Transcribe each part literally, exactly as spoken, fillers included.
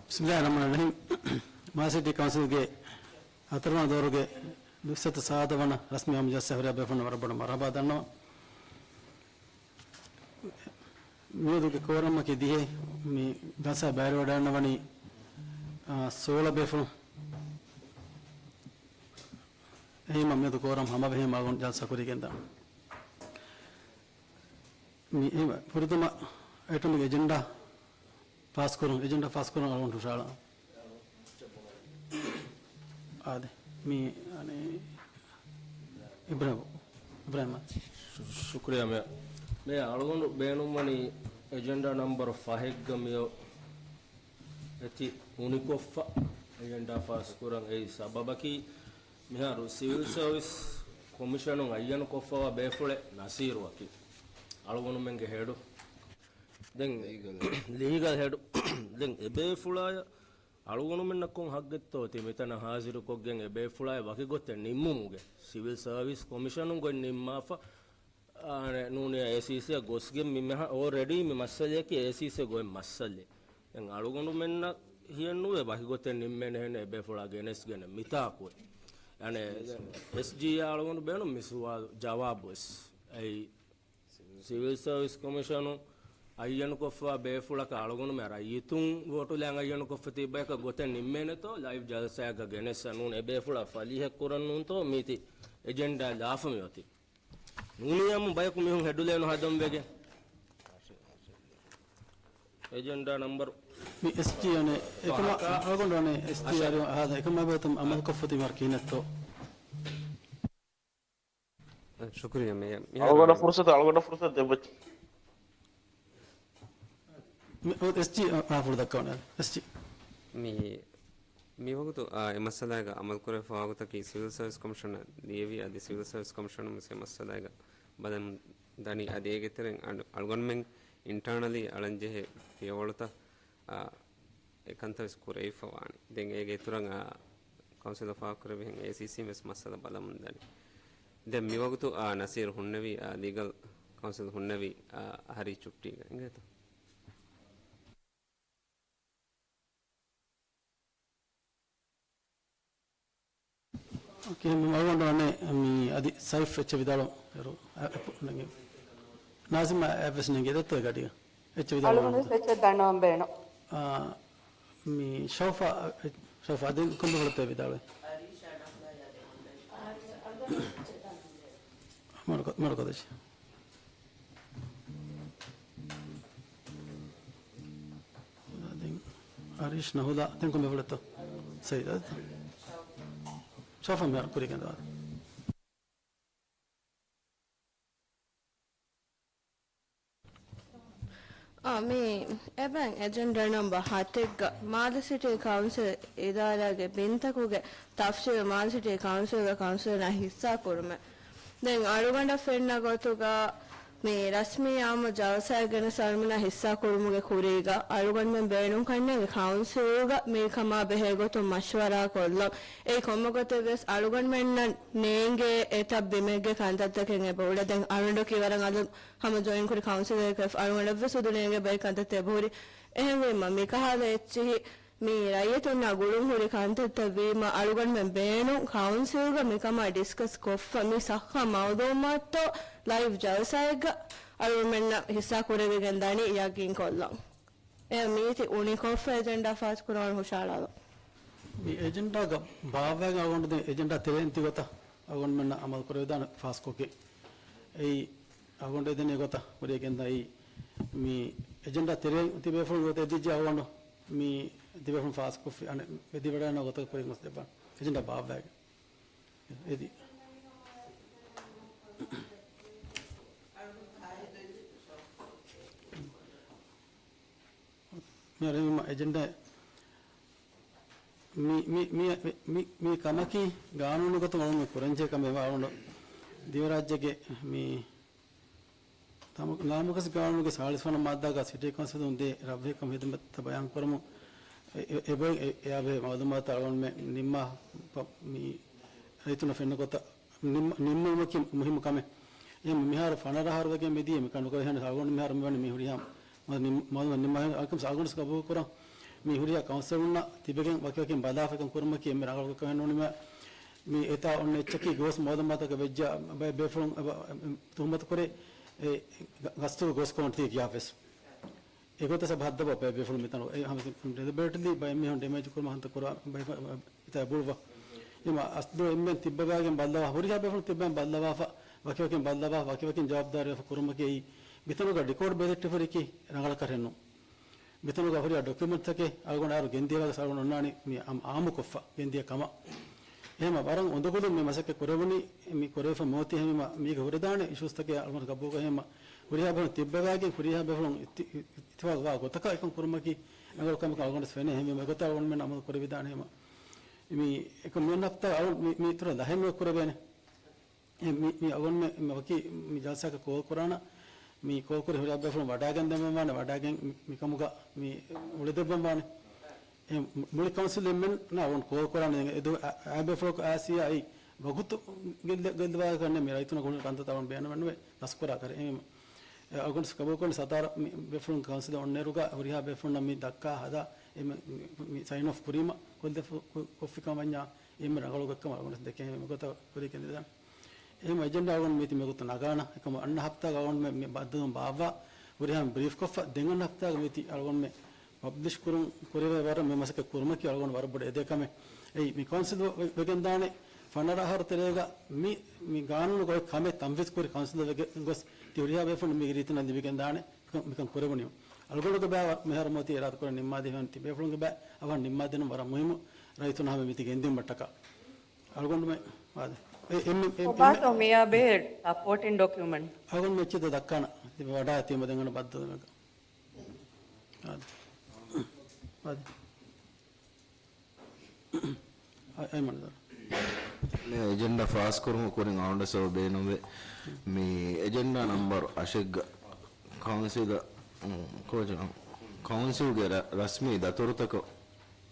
ބިސްމިއްލާހި ރަޙްމާނި ރަޙީމް. މާލެ ސިޓީ ކައުންސިލްގެ ހަތަރުވަނަ ދައުރުގެ ނުސްހަތު ސާދަ ވަނަ ރަސްމީ އާއްމު ޖަލްސާއަށް ހުރިހާ ބޭފުޅުންނަށް ވަރަށް ބޮޑަށް މަރުޙަބާ ދަންނަވަން. މިއަދުގެ ކޯރަމަކީ ދިހަ. މި ޖަލްސާ ބައިވެރިވަޑައިގަންނަވަނީ، އާ، ސޯޅަ ބޭފުޅުން. އެހީމަ މިއަދު ކޯރަމް ހަމަވެހޭ މާގޮން ޖަލްސާ ކުރިގެންދާން. މި އެހީމަ ފުރަތަމަ އެޓޮމިކް އެޖެންޑާ ފާސްކުރުން، އެޖެންޑާ ފާސްކުރަން އަޅުގަނޑު ހުށަހަޅާ. އާދެ، މި، އަނެ، އިބްރާހިމް، އިބްރާހިމް. ޝު-، ޝުކުރިއްޔާ މޭޔަރ. މޭޔަރ، އަޅުގަނޑު ބޭނުންވަނީ އެޖެންޑާ ނަމްބަރު ފަހެއްގަ މިއޮ އެތި އުނިކޮށްފަ އެޖެންޑާ ފާސްކުރަން. އެއީ ސަބަބަކީ މިހާރު ސިވިލް ސަރވިސް ކޮމިޝަނުން އައްޔަނުކޮށްފަވާ ބޭފުޅެއް ނަސީރުއަކީ އަޅުގަނޑުމެންގެ ހެޑު. ދެން ލީގަލް ހެޑު. ލީގަލް ހެޑު. ދެން އެބޭފުޅާޔަށް އަޅުގަނޑުމެންނަށް ކޮން ހައްގެއްތޯ ތި މިތަނަށް ހާޒިރުކޮށްގެން އެބޭފުޅާއެއް ވަކިގޮތެއް ނިންމުމުގެ؟ ސިވިލް ސަރވިސް ކޮމިޝަނުން ގޮތް ނިންމާފަ، އާނެ، ނޫނީ އޭސީސީއަށް ގޮސްގެން މި މެހާ އޯލްރެޑީ މި މައްސަލަޔަކީ އޭސީސީ ގޮތް މައްސަލައެއް. ދެން އަޅުގަނޑުމެންނަށް ހިޔެއްނުވޭ ވަކިގޮތެއް ނިންމޭނެހެން އެބޭފުޅާ ގެނެސްގެނެއް މިތާކުއެއް. އަނެ، އެސްޖީއާ އަޅުގަނޑު ބޭނުން މި ސުވާލު ޖަވާބުވެސް. އެއީ، ސިވިލް ސަރވިސް ކޮމިޝަނު އައްޔަނުކޮށްފަ ބޭފުޅަކަށް އަޅުގަނޑުމެން ރައްޔިތުން ވޯޓުލައިގެން އައްޔަނުކޮށްފަ ތިއްބަޔަކަށް ގޮތެއް ނިންމޭނެތޯ، ލައިވް ޖަލްސާއެއްގަ ގެނެސް ނޫން އެބޭފުޅާ ފަލީހެއް ކުރަން ނޫންތޯ މީތި އެޖެންޑާ ލާފަ މިއޮތީ. ނޫނީ އަމު ބަޔަކު މީހުން ހެޑުލޭނު ހަދަން ވެގެން. އެޖެންޑާ ނަމްބަރު މި އެސްޖީ އަނެ އެކަމަ ފަހަކާ އަޅުގަނޑު އަނެ އެސްޖީ އަށެ. އަރި އާދަ އެކަމަ ބޭތަ އަމަލުކޮށްފަ ތިމާރު ކީނެއްތޯ. ޝުކުރިއްޔާ މޭޔަރ. މިހާރު އަޅުގަނޑަށް ފުރުސަތު، އަޅުގަނޑަށް ފުރުސަތު ދެއްވައްޗޭ. މި-، އޮ، އެސްޖީ އާ، ފުޅު ދައްކަވަން. އެސްޖީ. މި، މިވަގުތު، އާ، އެ މައްސަލާގަ އަމަލުކުރެވިފަވާ ގޮތަކީ ސިވިލް ސަރވިސް ކޮމިޝަނަށް ލިޔެވި، އަދި ސިވިލް ސަރވިސް ކޮމިޝަނުން ވެސް އެ މައްސަލާގަ ބަލަން ދަނީ. އަދި އޭގެ ތެރެއިން އަން-، އަޅުގަނޑުމެން އިންޓާނަލީ އަޅަންޖެހޭ ފިޔަވަޅުތައް، އާ، އެ ކަންތައް ވެސް ކުރެވިފަވާނެ. ދެން އޭގެ އިތުރަށް، އާ، ކައުންސިލަށް ފާހަގަކުރެއްވިހެން އޭސީސީން ވެސް މައްސަލަ ބަލަމުން ދަނީ. ދެން މިވަގުތު، އާ، ނަސީރު ހުންނެވީ، އާ، ލީގަލް ކައުންސިލް ހުންނެވީ، އާ، އަހަރީ ޗުއްޓީގަ އިނގޭތޯ؟ އޯކޭ، މި މަގުވަން ވަނީ މި އަދި ސައިފް އެއްޗެއް ވިދާޅު އެރު، އަ، އެ، ޕު-، ނެގެ. ނާޒިމް އަ، އެއްވެސް ނެގެ ދެއްތޯ ގަޑިގަ. އެއްޗެއް ވިދާޅު އަޅުގަނޑު ވެސް އެއްޗެއް ދަންނަވަން ބޭނުން. އާ، މި ޝައުފާ، އެ، ޝައުފާ ދެން ކޮންމެ ފުޅަށް ވިދާޅުވޭ. މަޑުކޮ-، މަޑުކޮށްދެއްޗެއް. ދެން އަރީޝް ނަހުލާ ދެން ކޮންމެ ފުޅެއްތޯ؟ ސައީދާ. ޝައުފާ މިހާރު ކުރިގެން ދާ. އާ، މި އެބައިން އެޖެންޑާ ނަމްބަރު ހަތެއްގަ މާލެ ސިޓީ ކައުންސިލް އިދާރާގެ ބިންތަކުގެ ތަފްސީލު މާލެ ސިޓީ ކައުންސިލްގެ ކައުންސިލަރުންނާ ހިއްސާ ކުރުމެއް. ދެން އަޅުގަނޑަށް ފެންނަ ގޮތުގަ މި ރަސްމީ އާއްމު ޖަލްސާއެއް ގެނެސް އަޅުގަނޑުމެންނާ ހިއްސާ ކުރުމުގެ ކުރީގަ އަޅުގަނޑުމެން ބޭނުން ކަންނޭނގެ ކައުންސިލްގަ މިކަމާ ބެހޭ ގޮތުން މަޝްވަރާ ކޮށްލަން. އެއީ ކޮންމެ ގޮތެއް ވެސް އަޅުގަނޑުމެންނަށް ނޭނގޭ އެތައް ބިމެއްގެ ކަންތައްތަކެއް އެބަ އުޅޭ. ދެން އަޅުގަނޑަކީ ވަރަށް އަލުން ހަމަ ޖޮއިން ކުރި ކައުންސިލަރެކޭ އަޅުގަނޑަށްވެސް އުދު ނޭނގޭ ބައެއް ކަންތައްތައް އެބަހުރި. އެހެންވީމަ، މިކަހަލަ އެއްޗިހި މި ރައްޔިތުންނާ ގުޅުން ހުރި ކަންތައްތައް ވީމަ، އަޅުގަނޑުމެން ބޭނުން ކައުންސިލްގަ މިކަމާ ޑިސްކަސް ކޮށްފަ، މި ސައްހަ މައުލޫމާތުތޯ ލައިވް ޖަލްސާއެއްގަ އަޅުގަނޑުމެންނަށް ހިއްސާ ކުރެވިގެން ދަނީ ޔަގީން ކޮށްލަން. އެ މީތި އުނިކޮށްފަ އެޖެންޑާ ފާސް ކުރަން ހުށަހަޅާލަން. މި އެޖެންޑާގަ ބާއްވައިގެން އަޅުގަނޑު ދެން އެޖެންޑާ ތެރެއިން ތި ގޮތަށް އަޅުގަނޑުމެންނަށް އަމަލު ކުރެވިދާނެ ފާސްކޮށްގެން. އެއީ އަޅުގަނޑު އެދެނީ ގޮތަށް ކުރިޔަށް ގެންދާ. އެއީ މި އެޖެންޑާ ތެރެއިން ތިބޭފުޅުން ގޮތަށް އެދިއްޖެ އަޅުގަނޑު މި ތިބޭފުޅުން ފާސްކޮށްފި އަނެއް ވެދިވަޑައިގަންނަ ގޮތަށް ކުރިން ގޮސް ދެއްވާނެ. އެޖެންޑާ ބާއްވައިގެން އެދި. މި އަރިހުމަ އެޖެންޑާ މި، މި، މި، މި، މި، މި ކަމަކީ ގާނޫނީ ގޮތުން އަޅުގަނޑު ކުރަންޖެހޭ ކަމެއް. އަޅުގަނޑު ދިވެހިރާއްޖޭގެ މި ތާމަ-، ނާމުކަސް ގާނޫނުގެ ސާޅީސް ވަނަ މާއްދާގަ ސިޓީ ކައުންސިލުން ދޭ ރަށްވެހިކަން ހިދުމަތްތައް ބަޔާން ކުރަމުން އެ، އެ، އެބައި އެ، އެއާ ބެހޭ މައުލޫމާތު އަޅުގަނޑުމެން ނިންމާ މި ރައްޔިތުންނަށް ފެންނަ ގޮތަށް ނިންމ-، ނިންމުމަކީ މުހިއްމު ކަމެއް. އެހެން މިހާރު ފަނަރަ އަހަރު ވެގެން މިދިޔަ މިކަން ނުކުރެވޭ. އަޅުގަނޑު މިހާރު މިވަނީ މި ހުރިހާ މަ-، ނިން-، މަ-، ނިންމާ އަޅުކަމަށް އަޅުގަނޑު ގަބޫލު ކުރަން. މި ހުރިހާ ކައުންސިލުންނަށް ތިބެގެން ވަކިވަކިން ބަލާފަކަން ކުރުމަކީ އެންމެ ރަނގަޅު ކަމެއް ނޫނީމަ، މި އެތާ އޮންނަ އެއްޗަކީ ގޯސް މޯލަމާތަކަށް ވެއްޖާ ބައެއް ބޭފުޅުން އެބަ، އެ، ތުހުމަތު ކުރޭ، އެ، ގަ-، ގަސްތުގެ ގޯސް ކޮމިޓީ ކިޔާފަސް. އެގޮތަށް ސަބަ ހައްދަބަ ބޭ-، ބޭފުޅުން މިތަނު އެ ހަމަ ޑެލިބަރޭޓްލީ ބައެއް މީހުން ޑެމޭޖް ކުރުމަށް ހަނދާން ކުރާ ބައި-، އިތާ ބުޅުވަ. އެމަ އަސްލު އެންމެން ތިއްބަވާގެން ބައްލަވާ، ހުރިހާ ބޭފުޅުން ތިއްބަވާގެން ބައްލަވާފަ، ވަކިވަކިން ބައްލަވާ، ވަކިވަކިން ޖަވާބުދާރީވެފަ ކުރުމަކީ އެއީ މިތަނުގަ ޑިކޯޑް ބެލެޓް ފުރިކީ ރަނގަޅަކަށް ނޫން. މިތަނުގަ ހުރިހާ ޑޮކިއުމެންޓްތަކެއް އަޅުގަނޑު އައިރު ގެންދިޔަ ވާގޮތް އަޅުގަނޑު އޮންނާނީ މި އާ-، އާއްމުކޮށްފަ ގެންދިޔަ ކަމަށް. އެހެންމަ ވަރަށް އުނދަގުލުން މި މަސައްކަތް ކުރެވުނީ، މި ކުރެވިފަ މިއޮތީ ހަމަ މީގެ ހުރެދާނެ އިޝޫސްތަކެއް އަޅުގަނޑު ގަބޫލުކޮށް ހަމަ ހުރިހާ ބޭފުޅުން ތިއްބަވާގެން ހުރިހާ ބޭފުޅުން އިތި-، އި-، އިތިފާގު ވާ ގޮތަކަށް އެކަން ކުރުމަކީ ރަނގަޅު ކަމަކަށް އަޅުގަނޑަށް ފެނޭ. އެހެންވީމަ އެގޮތަށް އަޅުގަނޑުމެން އަމަލު ކުރެވިދާނެ ހަމަ. މި އެކަން މި އޮންނަ ހަފްތާ އަޅު މި، މި އިތުރަށް ދަހެއް ނުކުރެވޭނެ. އެ މި، މި އަޅުގަނޑުމެން މި ވަކި މި ޖަލްސާއަކަށް ކޯލް ކުރާނަ، މި ކޯލް ކުރި ހުރިހާ ބޭފުޅުން ވަޑާގެން ދެއްވަން ވާނެ، ވަޑާގެން މި، މިކަމުގަ މި އުޅެދެއްވަން ވާނެ. އެ މު-، މުޅި ކައުންސިލް އެންމެން އަޅުގަނޑު ކޯލް ކުރާނެ އެދު އަ-، އާ ބޭފުޅަކު އާސިޔާ އައި ވަގުތު ގެއްލެ-، ގެއްލުވާ ކަންނެ މި ރައްޔިތުންނަށް ކޮން ކަންތައް އަޅުގަނޑު ބޭނުމެއް ނުވޭ ނަސްކުރާ ކަރެއް. އެހެން އަޅުގަނޑު ގަބޫލުކުރަނީ ސަތާރަ މި ބޭފުޅުން ކައުންސިލަށް އޮންނައިރުގަ ހުރިހާ ބޭފުޅުންނަށް މި ދައްކާ ހަދާ އެ މި، މި، މި ސައިން އޮފް ކުރީމަ ކޮށްދެފު-، ކޮ-، ކޮށްފިކަމަށް ވަންޏާ އެންމެ ރަނގަޅު ގޮތްކަމަށް އަޅުގަނޑު ދެކޭ މި ގޮތަށް ކުރިއަށް ގެންދަން. އެހެން އެޖެންޑާ އަޅުގަނޑު މީތި މިގޮތަށް ނަގާނަ. އެކަމަ އަންނަ ހަފްތާގަ އަޅުގަނޑު މި، މި ބައްދަލުވުން ބާއްވާ ހުރިހާ ބްރީފް ކޮށްފަ ދެން އަންނަ ހަފްތާގަ މީތި އަޅުގަނޑު މި ޕަބްލިޝް ކުރުން ކުރެވޭ ވަރަށް މި މަސައްކަތް ކުރުމަކީ އަޅުގަނޑު ވަރަށް ބޮޑު އެދޭ ކަމެއް. އެއީ މި ކައުންސިލް ވެ-، ވެގެންދާނެ ފަނަރަ އަހަރު ތެރޭގަ މި، މި ގާނޫނުގަ އޮތް ކަމެއް ތަންފީޒް ކުރި ކައުންސިލަށް ވެގެން ގޮސް ތި ހުރިހާ ބޭފުޅުން މި ރީތިންނަށް ލިބިގެންދާނެ މިކަން، މިކަން ކުރެވުނީ. އަޅުގަނޑުގެ ބައި މިހާރު މިއޮތީ އިރާދަކުރަން ނިންމާދޭ ހެން ތި ބޭފުޅުންގެ ބައި އަވަހަށް ނިންމާދޭނަން ވަރަށް މުހިއްމު ރައްޔިތުން ހަމަ މިތި ގެންދިއުމަށްޓަކާ. އަޅުގަނޑުމެ އާދެ. އެ، އެ، އެ، އެ، އެ، ކޮބާތޯ މިޔާ ބޭ ސަޕޯޓިން ޑޮކިއުމެންޓް؟ އަޅުގަނޑު މެއްޗެއް ދައްކާނަ. ތި ވަޑާ ތި މަދެން އަންނަ ބައްދަލު މެގަ. އާދެ. އާދެ. އަ-، އައިމަން ދާ. މި އެޖެންޑާ ފާސްކުރުމުގެ ކުރިން އަޅުގަނޑަށް ސަބަބެއް ނުވޭ. މި އެޖެންޑާ ނަމްބަރު އަށެއްގަ ކައުންސިލަށް، ކޯޗަށް، ކައުންސިލްގެ ރަ-، ރަސްމީ ދަތުރުތަކަށް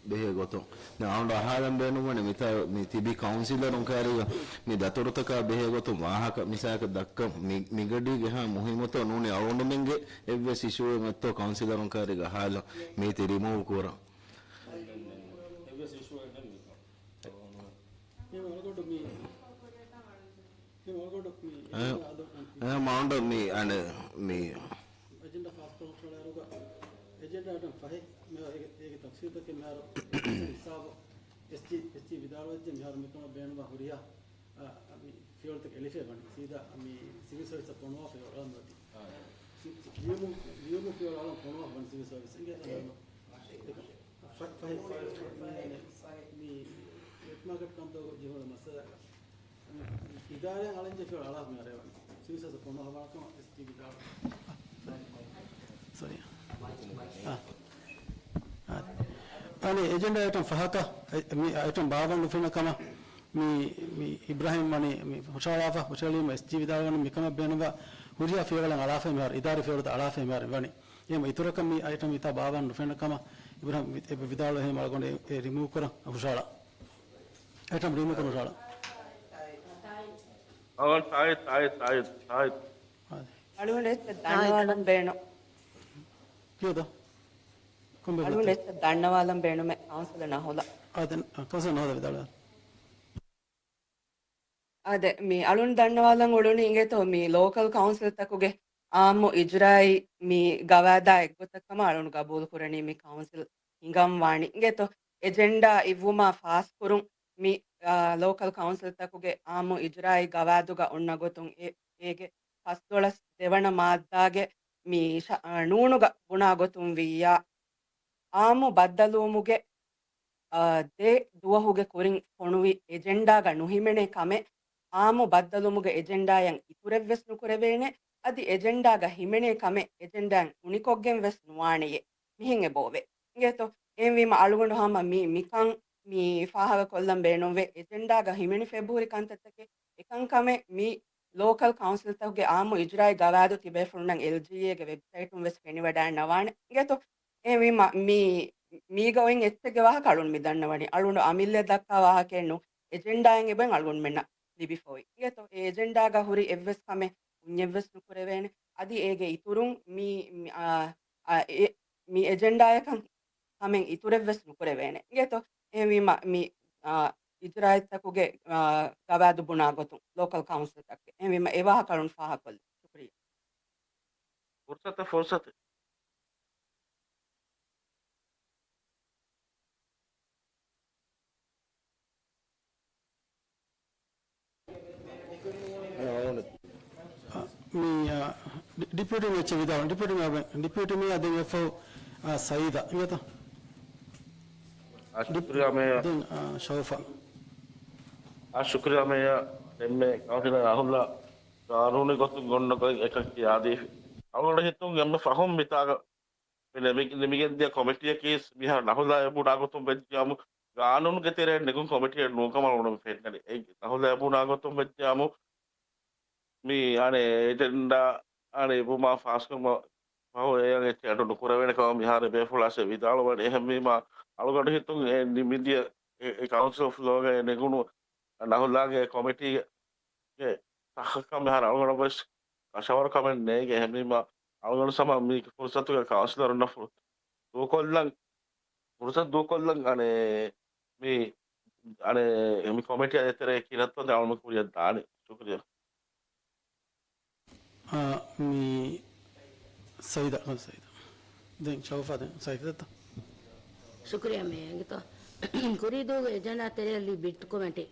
ބެހޭ ގޮތުން. ދެން އަޅުގަނޑު އަހާލަން ބޭނުންވަނީ މިތާ މި ތިބި ކައުންސިލަރުން ކާރިގަ މި ދަތުރުތަކާ ބެހޭ ގޮތުން ވާހަކަ މިސާލަކަށް ދައްކަން. މި-، މިގަޑީގެ ހާ މުހިއްމުތައް ނޫނީ އަޅުގަނޑުމެންގެ އެއްވެސް އިޝޫއެއް ނެތްތޯ ކައުންސިލަރުން ކާރިގަ އަހާލަން މީތި ރިމޫވް ކުރަން. އެއްވެސް އިޝޫއެއް ނެތް މިކޮށް. އެ، އެ، މައުންޓް މި އަނެއް މި އެޖެންޑާ ފާސްކުރުމަށް ފަޅާއިރުގަ އެޖެންޑާ އައިޓަމް ފަހެއް މިހާރު އޭގެ، އޭގެ ތަފްސީލްތަކެއް މިހާރު ހިސާބު އެސްޖީ، އެސްޖީ ވިދާޅުވެއްޖެ މިހާރު މިކަމަށް ބޭނުންވާ ހުރިހާ، އަ، މި ފިޔަވަޅުތަކެއް އެޅިފައި ވަނީ. ސީދާ މި ސިވިލް ސަރވިސަށް ފޮނުވާފައި އަޅަން އޮތީ. ލިޔުމު، ލިޔުމު ފިޔަވަޅު އަޅަން ފޮނުވާފަ ވަނީ ސިވިލް ސަރވިސް. އިނގޭތަ؟ ފަ-، ފަހެއް މި ވެޓް މާކެޓް ކަންތައް ޖެހުނު މައްސަލަ އިދާރާއަށް އަޅަންޖެހޭ ފިޔަވަޅު އަޅާފަ މިހާރު ވަނީ. ސިވިލް ސަރވިސަށް ފޮނުވާފަ ވާކަމަށް އެސްޖީ ވިދާޅުވި. ސޮރީ. އާ. އާ. އަނެއް އެޖެންޑާ އައިޓަމް ފަހަކަށް، އެ، މި އައިޓަމް ބާވަން ނުފެންނަ ކަމަށް މި، މި އިބްރާހިމް ވަނީ މި ހުށަހަޅާފަ، ހުށަހެޅީމަ އެސްޖީ ވިދާޅުވަނީ މިކަމަށް ބޭނުންވާ ހުރިހާ ފިޔަވަޅެއް އަޅާފަ މިހާރު، އިދާރީ ފިޔަވަޅުތައް އަޅާފަ މިހާރު ވަނީ. އެހެން އިތުރަކަށް މި އައިޓަމް އެތާ ބާވަން ނުފެންނަ ކަމަށް އިބްރާހިމް ވި-، އެބަ ވިދާޅުވޭ އެހެން އަޅުގަނޑު އެ، އެ ރިމޫވް ކުރަން ހުށަހަޅާ. އައިޓަމް ރިމޫވް ކުރަން ހުށަހަޅާ. އަވަން ތާއި، ތާއި، ތާއި، ތާއި. އާދެ. އަޅުގަނޑު އެއްޗެއް ދަންނަވާލަން ބޭނު. ކިޔަދޯ؟ ކޮންބެ އަޅުގަނޑު އެއްޗެއް ދަންނަވާލަން ބޭނުމެއް ކައުންސިލަރ ނަހުލަށް. އާދެ، ކައުންސިލަރ ނަހުލަށް ވިދާޅުވާ. އާދެ، މި އަޅުން ދަންނަވާލަން އުޅުނީ އިނގޭތޯ، މި ލޯކަލް ކައުންސިލްތަކުގެ އާއްމު އިޖުރާއީ މި ގަވާއިދާ އެއްގޮތަށް ކަމަށް އަޅުން ގަބޫލު ކުރަނީ މި ކައުންސިލް ހިނގަން ވާނީ. އިނގޭތޯ، އެޖެންޑާ އިއްވުމާ ފާސްކުރުން މި، އާ، ލޯކަލް ކައުންސިލްތަކުގެ އާއްމު އިޖުރާއީ ގަވާއިދުގަ އޮންނަ ގޮތުން އެ-، އޭގެ ފަސްދޮޅަސް ދެވަނަ މާއްދާގެ މި ޝަ-، އާ، ނޫނުގަ ބުނާ ގޮތުން ވިއްޔާ، އާއްމު ބައްދަލުވުމުގެ އާ، ދެ ދުވަހުގެ ކުރިން ފޮނުވި އެޖެންޑާގަ ނުހިމެނޭ ކަމެއް، އާއްމު ބައްދަލުވުމުގެ އެޖެންޑާއަށް އިތުރެއްވެސް ނުކުރެވޭނެ، އަދި އެޖެންޑާގަ ހިމެނޭ ކަމެއް އެޖެންޑާއަށް އުނިކޮށްގެން ވެސް ނުވާނެޔޭ. މިހެން އެބައޮވޭ. އިނގޭތޯ؟ އެހެންވީމަ އަޅުގަނޑު ހަމަ މި، މިކަން މި ފާހަގަކޮށްލަން ބޭނުންވޭ. އެޖެންޑާގަ ހިމެނިފައި ހުރި ކަންތައްތަކެއް އެކަންކަމެއް މި ލޯކަލް ކައުންސިލްތަކުގެ އާއްމު އިޖުރާއީ ގަވާއިދު ތިބޭފުޅުންނަށް އެލްޖީއޭގެ ވެބްސައިޓުން ވެސް ފެނިވަޑައިންނަވާނެ. އިނގޭތޯ؟ އެހެންވީމަ، މި، މީގަ އޮތް އެއްޗެއްގެ ވާހަކަ އަޅުން މި ދަންނަވަނީ. އަޅުން އަމިއްލަ ދައްކާ ވާހަކައެއް ނޫން. އެޖެންޑާއެއް އެބައިން އަޅުގަނޑުމެންނަށް ލިބިފައި. އިނގޭތޯ؟ އެ އެޖެންޑާގަ ހުރި އެއްވެސް ކަމެއް އުންޏެއްވެސް ނުކުރެވޭނެ. އަދި އޭގެ އިތުރުން މި، މި، އާ، އާ، އެ، މި އެޖެންޑާއަކަށް ކަމެއް އިތުރެއްވެސް ނުކުރެވޭނެ. އިނގޭތޯ؟ އެހެންވީމަ މި، އާ، އިޖުރާއަތްތަކުގެ، އާ، ގަވާއިދު ބުނާ ގޮތުން ލޯކަލް ކައުންސިލްތަކުގެ. އެހެންވީމަ އެ ވާހަކަ އަޅުން ފާހަގަކޮށްލި. ޝުކުރިއްޔާ. ފުރުސަތަށް، ފުރުސަތެއް. މި، އާ، ޑި-، ޑިޕިއުޓީ މޭޔަރ ވިދާޅު، ޑިޕިއުޓީ މޭޔަރ، ޑިޕިއުޓީ މޭޔަރ ދެން އެފްއޯ، އާ، ސައީދާ އިނގޭތަ؟ އާ، ޝުކުރިއްޔާ މޭޔަރ. ދެން، އާ، ޝައުފާ. އާ، ޝުކުރިއްޔާ މޭޔަރ. ދެންމެ ކައުންސިލަރ ރާހުލްއާ ގާނޫނީ ގޮތުން އޮންނަ ގޮތް އެކަން ކިޔާދީފި. އަޅުގަނޑު ހިތުން އެންމެ ފަހުން މިތާގަ މި ނިމި-، ނިމިގެންދިޔަ ކޮމިޓީއަކީސް މިހާރު ނަހުލާ އެބުނާ ގޮތުން ވެއްޖިއްޔާމު، ގާނޫނުގެ ތެރެއިން ނެގުން ކޮމިޓީއެއް ނޫންކަމަށް އަޅުގަނޑު ފެންނަނީ. އެ ނަހުލާ އެބުނާ ގޮތުން ވެއްޖިއްޔާމު، މި އަނެއް އެޖެންޑާ އަނެއް އެބުމާ ފާސްކުރުމަށް ފަހު އެއަށް އެއްޗެއް އަޑު ނުކުރެވޭނެ ކަމަށް މިހާރު ބޭފުޅާސް ވިދާޅުވަނީ. އެހެންވީމާ، އަޅުގަނޑު ހިތުން އެ ނިމިދިޔަ އެ، އެ ކައުންސިލް އޮފް ލޯގައި ނެގުނު ނަހުލާގެ ކޮމިޓީގެ ގެ ތަހަކަށް މިހާރު އަޅުގަނޑަށް ވެސް ކަށަވަރު ކަމެއް ނޭނގެ. އެހެންވީމަ، އަޅުގަނޑު ސަމާ މި ފުރުސަތުގެ ކައުންސިލަރުންނަށް ފު-، ދޫކޮށްލަން، ފުރުސަތު ދޫކޮށްލަން، އަނެއް، މި، އަނެއް، މި ކޮމިޓީއާ ދޭތެރޭ ކިރައްތޯ ދެން އަޅުގަނޑު ކުރިއަށް ދާނީ. ޝުކުރިއްޔާ. އާ، މި ސައީދާ، ސައީދާ. ދެން ޝައުފާ، ދެން ސައިފް ދައްތަ. ޝުކުރިއްޔާ މޭޔަރ. ކުރީ ދުވަހުގެ އެޖެންޑާ ތެރެއަށް ލީ ބިޑް ކޮމިޓީ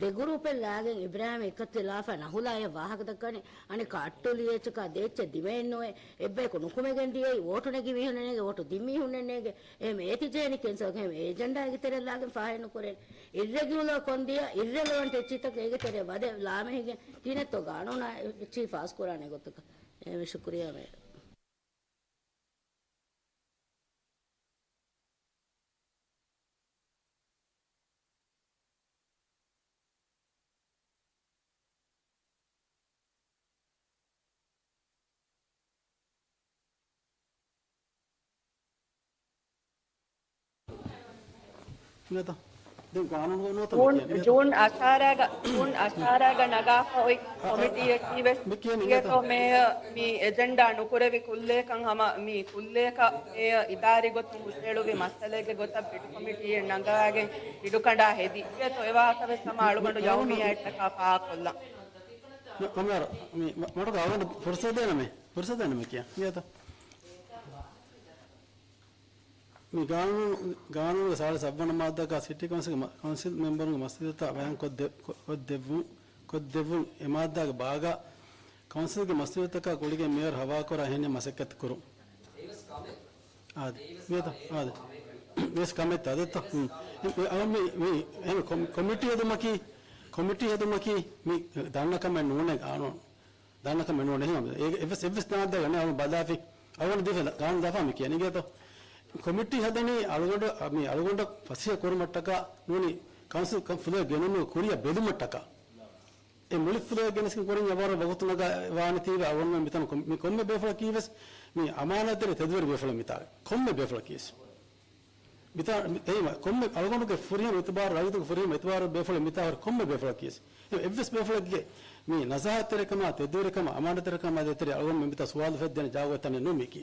ދެ ގުރޫޕެއް ލާގެން އިބްރާހިމް އެކަށް ލާފަ ނަހުލާއަށް ވާހަކަ ދައްކަނީ. އަނެއްކާ އައްޓު ލިޔެއްޗަކާ ދޭއްޗެއް ދިމައެއް ނުވޭ. އެއްބަޔަކު ނުކުމެގެން ދިޔައީ ވޯޓު ނެގި މީހުންނެއް ނޭނގެ، ވޯޓު ދިން މީހުންނެއް ނޭނގެ. އެހެން އޭތި ޖެހެނީ ކެންސަލް. އެހެން އެޖެންޑާގެ ތެރެއަށް ލާގެން ފާހަގަ ނުކުރޭނެ. އިއްރެގިއުލަރ ކޮންދިޔަ، އިއްރެލެވަންޓް އެއްޗިތަކެއް އޭގެ ތެރެއަށް ވަދެ ލާމެހިގެން ތިނެއްތޯ ގާނޫނާ އެއްޗިހި ފާސްކުރާނެ ގޮތަކަށް. އެހެންވެ ޝުކުރިއްޔާ މޭޔަރ. ނުވަތަ؟ ދެން ގާނޫނުގަ ނުވަތަ މި ޖޫން، ކިޔަނީ ނުވަތަ؟ ޖޫން އަށާރައިގަ، ޖޫން އަށާރައިގަ ނަގާފަ އޮތް އަ، އަ، ކޮމިޓީއަކީ ވެސް މި ކިޔަނީ އިނގޭތޯ ނުވަތަ؟ މޭޔަރ މި އެޖެންޑާ ނުކުރެވި ކުއްލިއަކަށް ހަމަ މި ކުއްލިއަކަށް މޭޔަރ އިދާރީ ގޮތުން ހުށައެޅުއްވި މައްސަލައެއްގެ ގޮތަށް ބިޑް ކޮމިޓީއެއް ނަގާގެން ބިޑުކަނޑާ ހެދި. އިނގޭތޯ އެ ވާހަކަ ވެސް ހަމަ އަޅުގަނޑު ޔައުމިއްޔާއަށްޓަކާ ފާހަގަކޮށްލަން. މަ-، މަ-، މި މަ-، މަޑުގަ އަޅުގަނޑު ފުރުސަތު ދޭނަމޭ. ފުރުސަތު ދޭނަމޭ ކިޔާ. އިނގޭތޯ؟ މި ގާނޫނު، ގާނޫނުގެ ސާޅީސް އަށްވަނަ މާއްދާގަ ސިޓީ ކައުންސިލްގެ މަ-، ކައުންސިލް މެމްބަރުންގެ މަސްތުވާތައް ބަޔާން ކޮށްދެ-، ކޮ-، ކޮށްދެއްވުން، ކޮށްދެއްވުން އެ މާއްދާގެ ބާގަ ކައުންސިލްގެ މަސްތުވާތަކާ ގުޅިގެން މޭޔަރ ހަވާކުރާ އެހެން މަސައްކަތް ކުރުން. އާދެ. މިއަދު، އާދެ. ވެސް ކަމެއް ތަދެއްތަ؟ ހުން. އެ، އެ، އަވަ މި، މި، އެހެން ކޮ-، ކޮމިޓީ ހެދުމަކީ، ކޮމިޓީ ހެދުމަކީ މި ދަންނަ ކަމެއް ނޫނޭ ގާނޫނު. ދަންނަ ކަމެއް ނޫނޭ. އެހެން އެ-، އެއްވެސް، އެއްވެސް ދާންދެއް ނެ އަވަ ބަލާފި. އަވަން ދީފަ ގާނޫނު ދާފާ މި ކިޔަނީ އިނގޭތޯ. ކޮމިޓީ ހަދަނީ އަޅުގަނޑު، މި އަޅުގަނޑަށް ފަސޭހަ ކުރުމަށްޓަކާ ނޫނީ ކައުންސިލް ކަން ފުލުވެ ގެނުމުގެ ކުރިއަށް ބެލުމަށްޓަކާ. އެ މުޅި ފުލުވެ ގެނެސްގެން ކުރިން އަވަރ ވަގުތު ނަގާ ވާނެތީވެ އަވަންމެން މިތަނަށް ކޮ-، މި ކޮންމެ ބޭފުޅަކީވެސް މި އަމާނާތްތެރި ތެދުވެރި ބޭފުޅެއް މިތާގެ. ކޮންމެ ބޭފުޅަކީވެސް. މިތާ، އެހީމަ، ކޮންމެ އަޅުގަނޑުގެ ފުރިހަމަ އިތުބާރު، ރައްޔިތުގެ ފުރިހަމަ އިތުބާރު ބޭފުޅެއް މިތާ ހުރި ކޮންމެ ބޭފުޅަކީވެސް. އެ އެއްވެސް ބޭފުޅެއްގެ މި ނަޒާހަތްތެރިކަމާ، ތެދުވެރިކަމާ، އަމާނާތްތެރިކަމާ ދޭތެރޭ އަޅުގަނޑުމެން މިތާ ސުވާލު ފެއްދޭނެ ޖާގަ އޮތް ތަނެއް ނޫން މީކީ.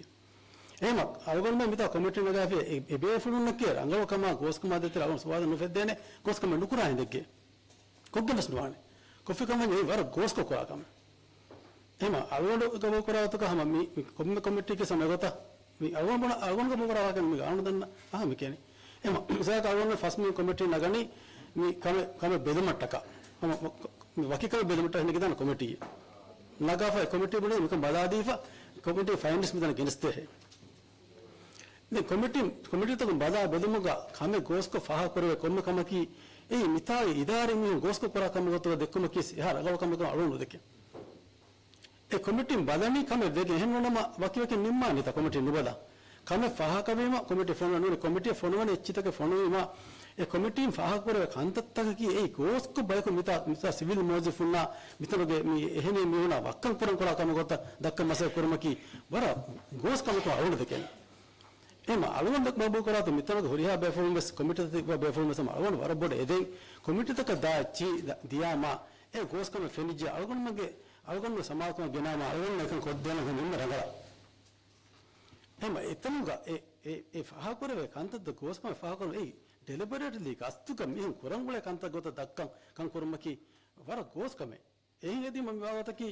އެހެމަ އަޅުގަނޑުމެން މިތާ ކޮމިޓީ ނަގާފި އެ، އެ ބޭފުޅުންނަކީ ރަނގަޅު ކަމާ ގޯސްކަމާ ދޭތެރޭ އަޅުގަނޑު ސުވާލު ނުފެއްދޭނެ ގޯސްކަމެއް ނުކުރާ ހިނދެއްގެ. ކޮށްގެން ވެސް ނުވާނެ. ކޮށްފި ކަމެއް ނެތް ވަރަށް ގޯސްކޮށް ކުރާ ކަމެއް. އެހެމަ އަޅުގަނޑު ގަބޫލު ކުރާ ގޮތަކަށް ހަމަ މި، މި ކޮންމެ ކޮމިޓީއަކީ ސަމަ ގޮތަށް މި އަޅުގަނޑު ބުނާ، އަޅުގަނޑު ގަބޫލު ކުރާ ވާހަކަ މި ގާނޫނު ދަންނަ ވާހަކަ މި ކިޔަނީ. އެހެމަ މިސާލަކަށް އަޅުގަނޑު ފަސް މި ކޮމިޓީ ނަގަނީ މި ކަމެއް، ކަމެއް ބެލުމަށްޓަކާ. ހަމަ މި ވަކި ކަމެއް ބެލުމަށްޓަކާ ހިނގިދާނެ ކޮމިޓީ. ނަގާފަ އެ ކޮމިޓީ ބުނީ މިކަން ބަލާދީފަ ކޮމިޓީ ފައިންޑިންގްސް މިތަނަށް ގެނެސްދޭހޭ. ދެން ކޮމިޓީ، ކޮމިޓީތަކުން ބަލާ ބެލުމުގަ ކަމެއް ގޯސްކޮށް ފާހަގަކުރެވޭ ކޮންމެ ކަމަކީ، އެއީ މިތާގެ އިދާރީ މީހުން ގޯސްކޮށް ކުރާ ކަމެއް ގޮތުގަ ދެއްކުމަކީ އެހާ ރަނގަޅު ކަމެއް ކަމަށް އަޅުގަނޑު ނުދެކެން. އެ ކޮމިޓީން ބަލަނީ ކަމެއް ވެގެން އެހެން ނޫނަމަ ވަކިވަކި ނިންމާނީތަ ކޮމިޓީ ނުބަލާ. ކަމެއް ފާހަގަވީމަ ކޮމިޓީ ފޮނުވަން ނޫނީ، ކޮމިޓީ ފޮނުވަނީ އެއްޗިތަކެއް ފޮނުވީމަ، އެ ކޮމިޓީން ފާހަގަކުރެވޭ ކަންތައްތަކަކީ އެއީ ގޯސްކޮށް ބަޔަކު މިތާ، މިތާ ސިވިލް މުވައްޒަފުންނާ މިތަނުގެ މި އެހެނީ މީހުނާ ވައްކަން ކުރަން ކުރާ ކަމެއް ގޮތަށް ދައްކަން މަސައްކަތް ކުރުމަކީ ވަރަށް ގޯސް ކަމެއް ކަމަށް އަޅުގަނޑު ދެކެން. އެހެމަ އަޅުގަނޑު ގަބޫލު ކުރާތޯ މިތަނުގެ ހުރިހާ ބޭފުޅުން ވެސް ކޮމިޓީތަކުގެ ބޭފުޅުން ވެސް ހަމަ އަޅުގަނޑު ވަރަށް ބޮޑަށް އެދެން ކޮމިޓީތަކަށް ދާ އެއްޗިހި ދިޔާމާ އެ ގޯސް ކަމެއް ފެނިއްޖެ އަޅުގަނޑުމެންގެ، އަޅުގަނޑު ސަމާލުކަމަށް ގެނާމާ އަޅުގަނޑު އެކަން ކޮށްދޭނަން ހަމަ އެންމެ ރަނގަޅަށް. އެހެމަ އެތަނުގަ އެ، އެ، އެ ފާހަގަކުރެވޭ ކަންތައްތައް ގޯސްކަމެއް ފާހަގަކުރުން އެއީ ޑެލިބަރޭޓްލީ ގަސްތުގަ މިހެން ކުރަން ގުޅޭ ކަންތައް ގޮތަށް ދައްކަން ކަން ކުރުމަކީ ވަރަށް ގޯސް ކަމެއް. އެހެން އެދީމަ މި ވާގޮތަކީ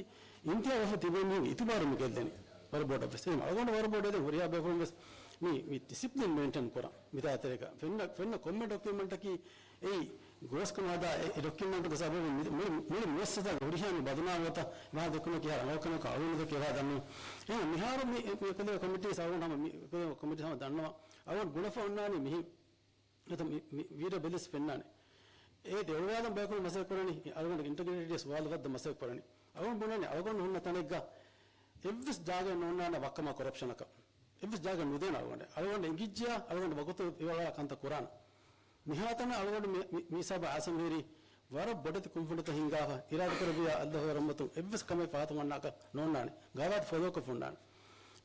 އިންތިހާބު ވެފަ ތިބޭ މީހުން އިތުބާރު މި ގެއްލެނީ. ވަރަށް ބޮޑަށް ވެސް. އެހެން އަޅުގަނޑު ވަރަށް ބޮޑަށް އެދެން ހުރިހާ ބޭފުޅުން ވެސް މި، މި ޑިސިޕްލިން މެއިންޓެން ކުރަން. މިތާ ތެރޭގަ ފެންނަ، ފެންނަ ކޮންމެ ޑޮކިއުމެންޓަކީ އެއީ ގޯސްކަމާ ހަދާ އެ، އެ ޑޮކިއުމެންޓުގެ ސަބަބުން މި، މުޅި، މުޅި މުއައްސަސާގެ ހުރިހާ މި ބަދުނާމު ގޮތަށް ވާހަކަ ދެއްކުމަކީ އެހާ ރަނގަޅު ކަމެއް އަޅުގަނޑު ދެކެ ވާ ދަންނަވަން. އެހެން މިހާރު މި، މި އެކަލޭ ކޮމިޓީސް އަޅުގަނޑު ހަމަ މި އެކަލޭ ކޮމިޓީސް ހަމަ ދަންނަވަން. އަޅުގަނޑު ބުނެފަ އޮންނާނީ މިހި އެތަ މި، މި ވީޑިއޯ ބެލިސް ފެންނާނެ. އޭ ދެ އޮޅުވާލަން ބަޔަކު މަސައްކަތް ކުރަނީ، އަޅުގަނޑު އިންޓަގްރިޓީ ސުވާލު ފައްދަ މަސައްކަތް ކުރަނީ. އަޅުގަނޑު ބުނަނީ އަޅުގަނޑު ހުންނަ ތަނެއްގަ އެއްވެސް ޖާގައެއް ނޯންނާނެ ވައްކަމާ ކޮރަޕްޝަނަކަށް. އެއްވެސް ޖާގަ ނުދޭނެ އަޅުގަނޑެ. އަޅުގަނޑު އެނގިއްޖިޔާ އަޅުގަނޑު ވަގުތު އިވަޅާ ކަންތައް ކުރާނަ. މިހާތަނަށް އަޅުގަނޑު މި، މި، މި ހިސާބަށް އައިސަމް ހިރީ ވަރަށް ބޮޑެތި ކުންފުނިތައް ހިންގާފަ، އިރާދަކުރެއްވިޔާ އައްލާހުގެ ރަޙްމަތުން އެއްވެސް ކަމެއް ފާތުމަންނާކަށް ނޯންނާނެ. ގާވާތު ފޮލޯކޮށް ފުންނާނެ.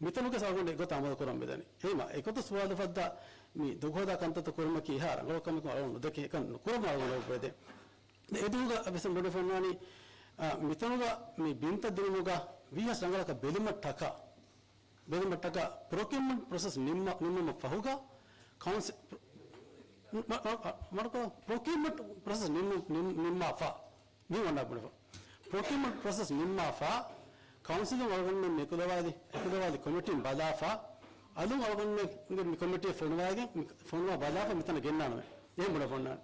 މިތަނުގެ ސަބަބުން އެގޮތަށް އަމަލު ކުރަން މިދަނީ. އެހެމަ އެގޮތަށް ސުވާލު ފައްދާ މި ދޮގުހޯދާ ކަންތައްތައް ކުރުމަކީ އެހާ ރަނގަޅު ކަމެއް އަޅުގަނޑު ނުދެކެ އެކަން ނުކުރަމުން އަޅުގަނޑު އުފެދޭ. އެދުވަހުގަ ވެސް ބުނެފަ އޮންނާނީ، އާ، މިތަނުގަ މި ބިންތައް ދިނުމުގަ ވީހާވެސް ރަނގަޅަކަށް ބެލުމަށްޓަކާ، ބެލުމަށްޓަކާ ޕްރޮކިއުމަންޓް ޕްރޮސެސް ނިންމަ، ނިންމުމަށް ފަހުގަ ކައުންސި-، މަ-، މަ-، މަ-، މަޑުކޮށް ޕްރޮކިއުމަންޓް ޕްރޮސެސް ނިންމު-، ނިން-، ނިންމާފަ. މި ވަންނާ ބުނެފަ. ޕްރޮކިއުމަންޓް ޕްރޮސެސް ނިންމާފަ، ކައުންސިލުން އަޅުގަނޑުމެން އެކުލަވާލި، އެކުލަވާލި ކޮމިޓީން ބަލާފަ، އަލުން އަޅުގަނޑުމެންގެ މި ކޮމިޓީ ފޮނުވާގެން، މި ފޮނުވާ ބަލާފަ މިތަނަށް ގެންނާނަމޭ. އެހެން ބުނެފަ އޮންނާނެ.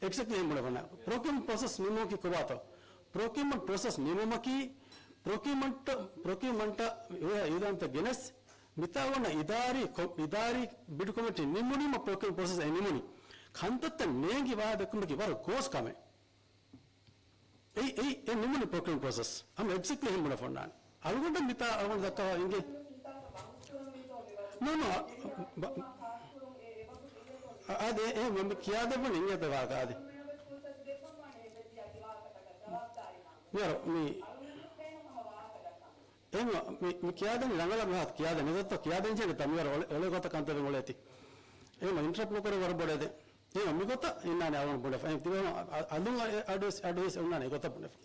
އެގްޒެކްޓްލީ އެހެން ބުނެފަ އޮންނާނެ. ޕްރޮކިއުމަންޓް ޕްރޮސެސް ނިމުމަކީ ކޮބާތޯ؟ ޕްރޮކިއުމަންޓް ޕްރޮސެސް ނިމުމަކީ، ޕްރޮކިއުމަންޓް، ޕްރޮކިއުމަންޓް އި-، އިއުލާންތައް ގެނެސް، މިތާ ވަންނަ އިދާރީ ކޮ-، އިދާރީ ބިޑް ކޮމިޓީ ނިމުނީމަ ޕްރޮކިއުމަންޓް ޕްރޮސެސް އެ ނިމުނީ. ކަންތައްތައް ނޭނގި ވާހަކަ ދެއްކުމަކީ ވަރަށް ގޯސް ކަމެއް. އެއީ، އެއީ، އެ ނިމުނީ ޕްރޮކިއުމަންޓް ޕްރޮސެސް. ހަމަ އެގްޒެކްޓްލީ އެހެން ބުނެފަ އޮންނާނެ. އަޅުގަނޑަށް މިތާ އަޅުގަނޑު ދައްކަވާ އިނގޭ. ނޯ، ނޯ، ބަ-، އަ-، އާދެ، އެ، މަ-، މި ކިޔާދެއްވަން އިނގޭތަ ވާހަކަ އާދެ. މިޔަރު، މި، އެ، މަ-، މި، މި ކިޔާދެން ރަނގަޅަށް މިހާތު ކިޔާދެން ނެތަ ކިޔާދެން ޖެހޭ ތަ މިޔަރު އޮޅެ، އޮޅޭ ގޮތަށް ކަންތައް އޮޅޭތި. އެ، މަ، އިންޓަރަޕްޓް ނުކުރޭ ވަރަށް ބޮޑޭ ދެ. އެ، މިގޮތަށް އިންނާނެ އަޅުގަނޑު ބުނެފަ. އެ، ތިބޭ އަ-، އަ-، އަލުން އަ-، އަޑުވެސް، އަޑުވެސް އޮންނާނެ އެގޮތަށް ބުނެފަ.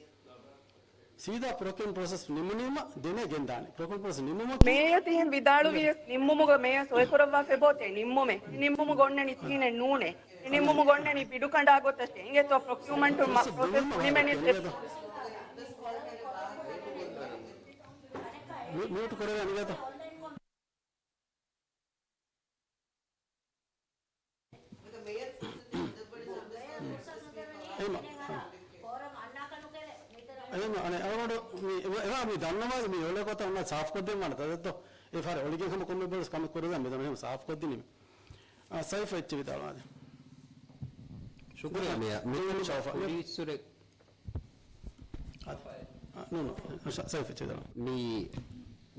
ސީދާ ޕްރޮކިއުމަންޓް ޕްރޮސެސް ނިމުނީމަ ދެނެ ގެންދާނެ. ޕްރޮކިއުމަންޓް ޕްރޮސެސް ނިމުމަކީ މޭޔަރ ތިހެން ވިދާޅުވިޔަސް ނިންމުމުގަ މޭޔަރ ސޮއިކުރައްވާފަ އެބައޮތޭ ނިންމުމެއް. އެ ނިންމުމުގަ އޮންނަނީ ތިހެނެއް ނޫނޭ. އެ ނިންމުމުގަ އޮންނަނީ ބިޑު ކަނޑާ ގޮތަށޭ. އިނގޭތޯ ޕްރޮކިއުމަންޓު މަ-، ޕްރޮސެސް ނިމުނީމަ އުޅެނީސް އެ މި-، މިއުޓު ކުރެވޭ އަނެއްކާތަ؟ އެހެމަ، އެހެމަ، އަނެއް އަޅުގަނޑު މި، އެ-، އެވާ މި ދަންނަވާލި މި އޮޅޭ ގޮތަށް އޮންނަ ސާފުކޮށްދޭން ވާނެ ތަދެއްތޯ. އެ ފަހަރު އޮޅިގެން ހަމަ ކޮންމެ ބޮޑު ކަމެއް ކުރެވޭ މި ދަންނަ އެހެމަ ސާފުކޮށްދިނީމެ. އާ، ސައިފް އެއްޗެއް ވިދާޅުވާދެ. ޝުކުރިއްޔާ މޭޔަރ. މި ޝައުފާ. ކުރީއްސުރެ އަ، އަ، ނޫން، ނޫން. ސަ-، ސައިފް އެއްޗެއް ދަންނަވާ. މި،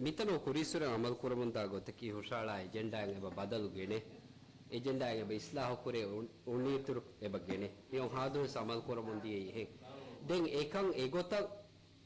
މިތަނު ކުރީއްސުރެ އަމަލު ކުރަމުންދާ ގޮތަކީ ހުށަހަޅާ އެޖެންޑާއެއް އެބަ ބަދަލު ގެނެ، އެޖެންޑާއެއް އެބަ އިސްލާހު ކުރޭ އު-، އުނިއްޔަތު އެބަ ގެނެ. މިއޮން ހާދުވެސް އަމަލު ކުރަމުން ދިޔައީ އެހެން. ދެން އެކަން އެގޮތަށް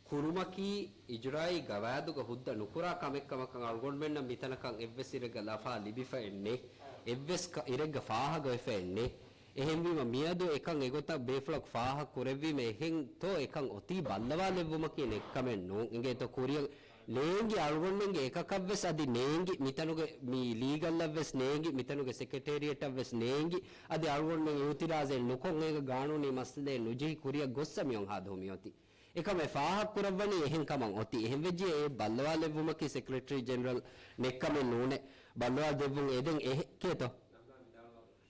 ކުރުމަކީ އިޖުރާއީ ގަވާއިދުގަ ހުއްދަ ނުކުރާ ކަމެއް ކަމަކަށް އަޅުގަނޑުމެންނަށް މިތަނަކަށް އެއްވެސް އިރެއްގަ ލަފާ ލިބިފައެއް ނެތް. އެއްވެސް ކަ-، އިރެއްގަ ފާހަގަވެފައެއް ނެތް. އެހެންވީމަ، މިއަދު އެކަން އެގޮތަށް ބޭފުޅަކު ފާހަގަ ކުރެއްވީމަ އެހެންތޯ އެކަން އޮތީ ބައްލަވާލެއްވުމަކީ ނެތްކަމެއް ނޫން. އިނގޭތޯ ކުރިއަށް ނޭނގި އަޅުގަނޑުމެންގެ އެކަކަށްވެސް އަދި ނޭނގި، މިތަނުގެ މި ލީގަލްއަށްވެސް ނޭނގި، މިތަނުގެ ސެކްރެޓޭރިއެޓަށްވެސް ނޭނގި، އަދި އަޅުގަނޑުމެން އިއުތިރާޒެއް ނުކޮށް އޭގެ ގާނޫނީ މައްސަލައެއް ނުޖެހި ކުރިއަށް ގޮއްސަ މިއޮން ހާދަ ހުމިއޮތީ. އެކަމެއް ފާހަގަކުރައްވަނީ އެހެން ކަމަށް އޮތީ. އެހެންވެއްޖެ އެ ބައްލަވާލެއްވުމަކީ ސެކްރެޓަރީ ޖެނެރަލް ނެއްކަމެއް ނޫނޭ. ބައްލަވާލެއްވުން އެދެން އެހެ-، ކޭތޯ؟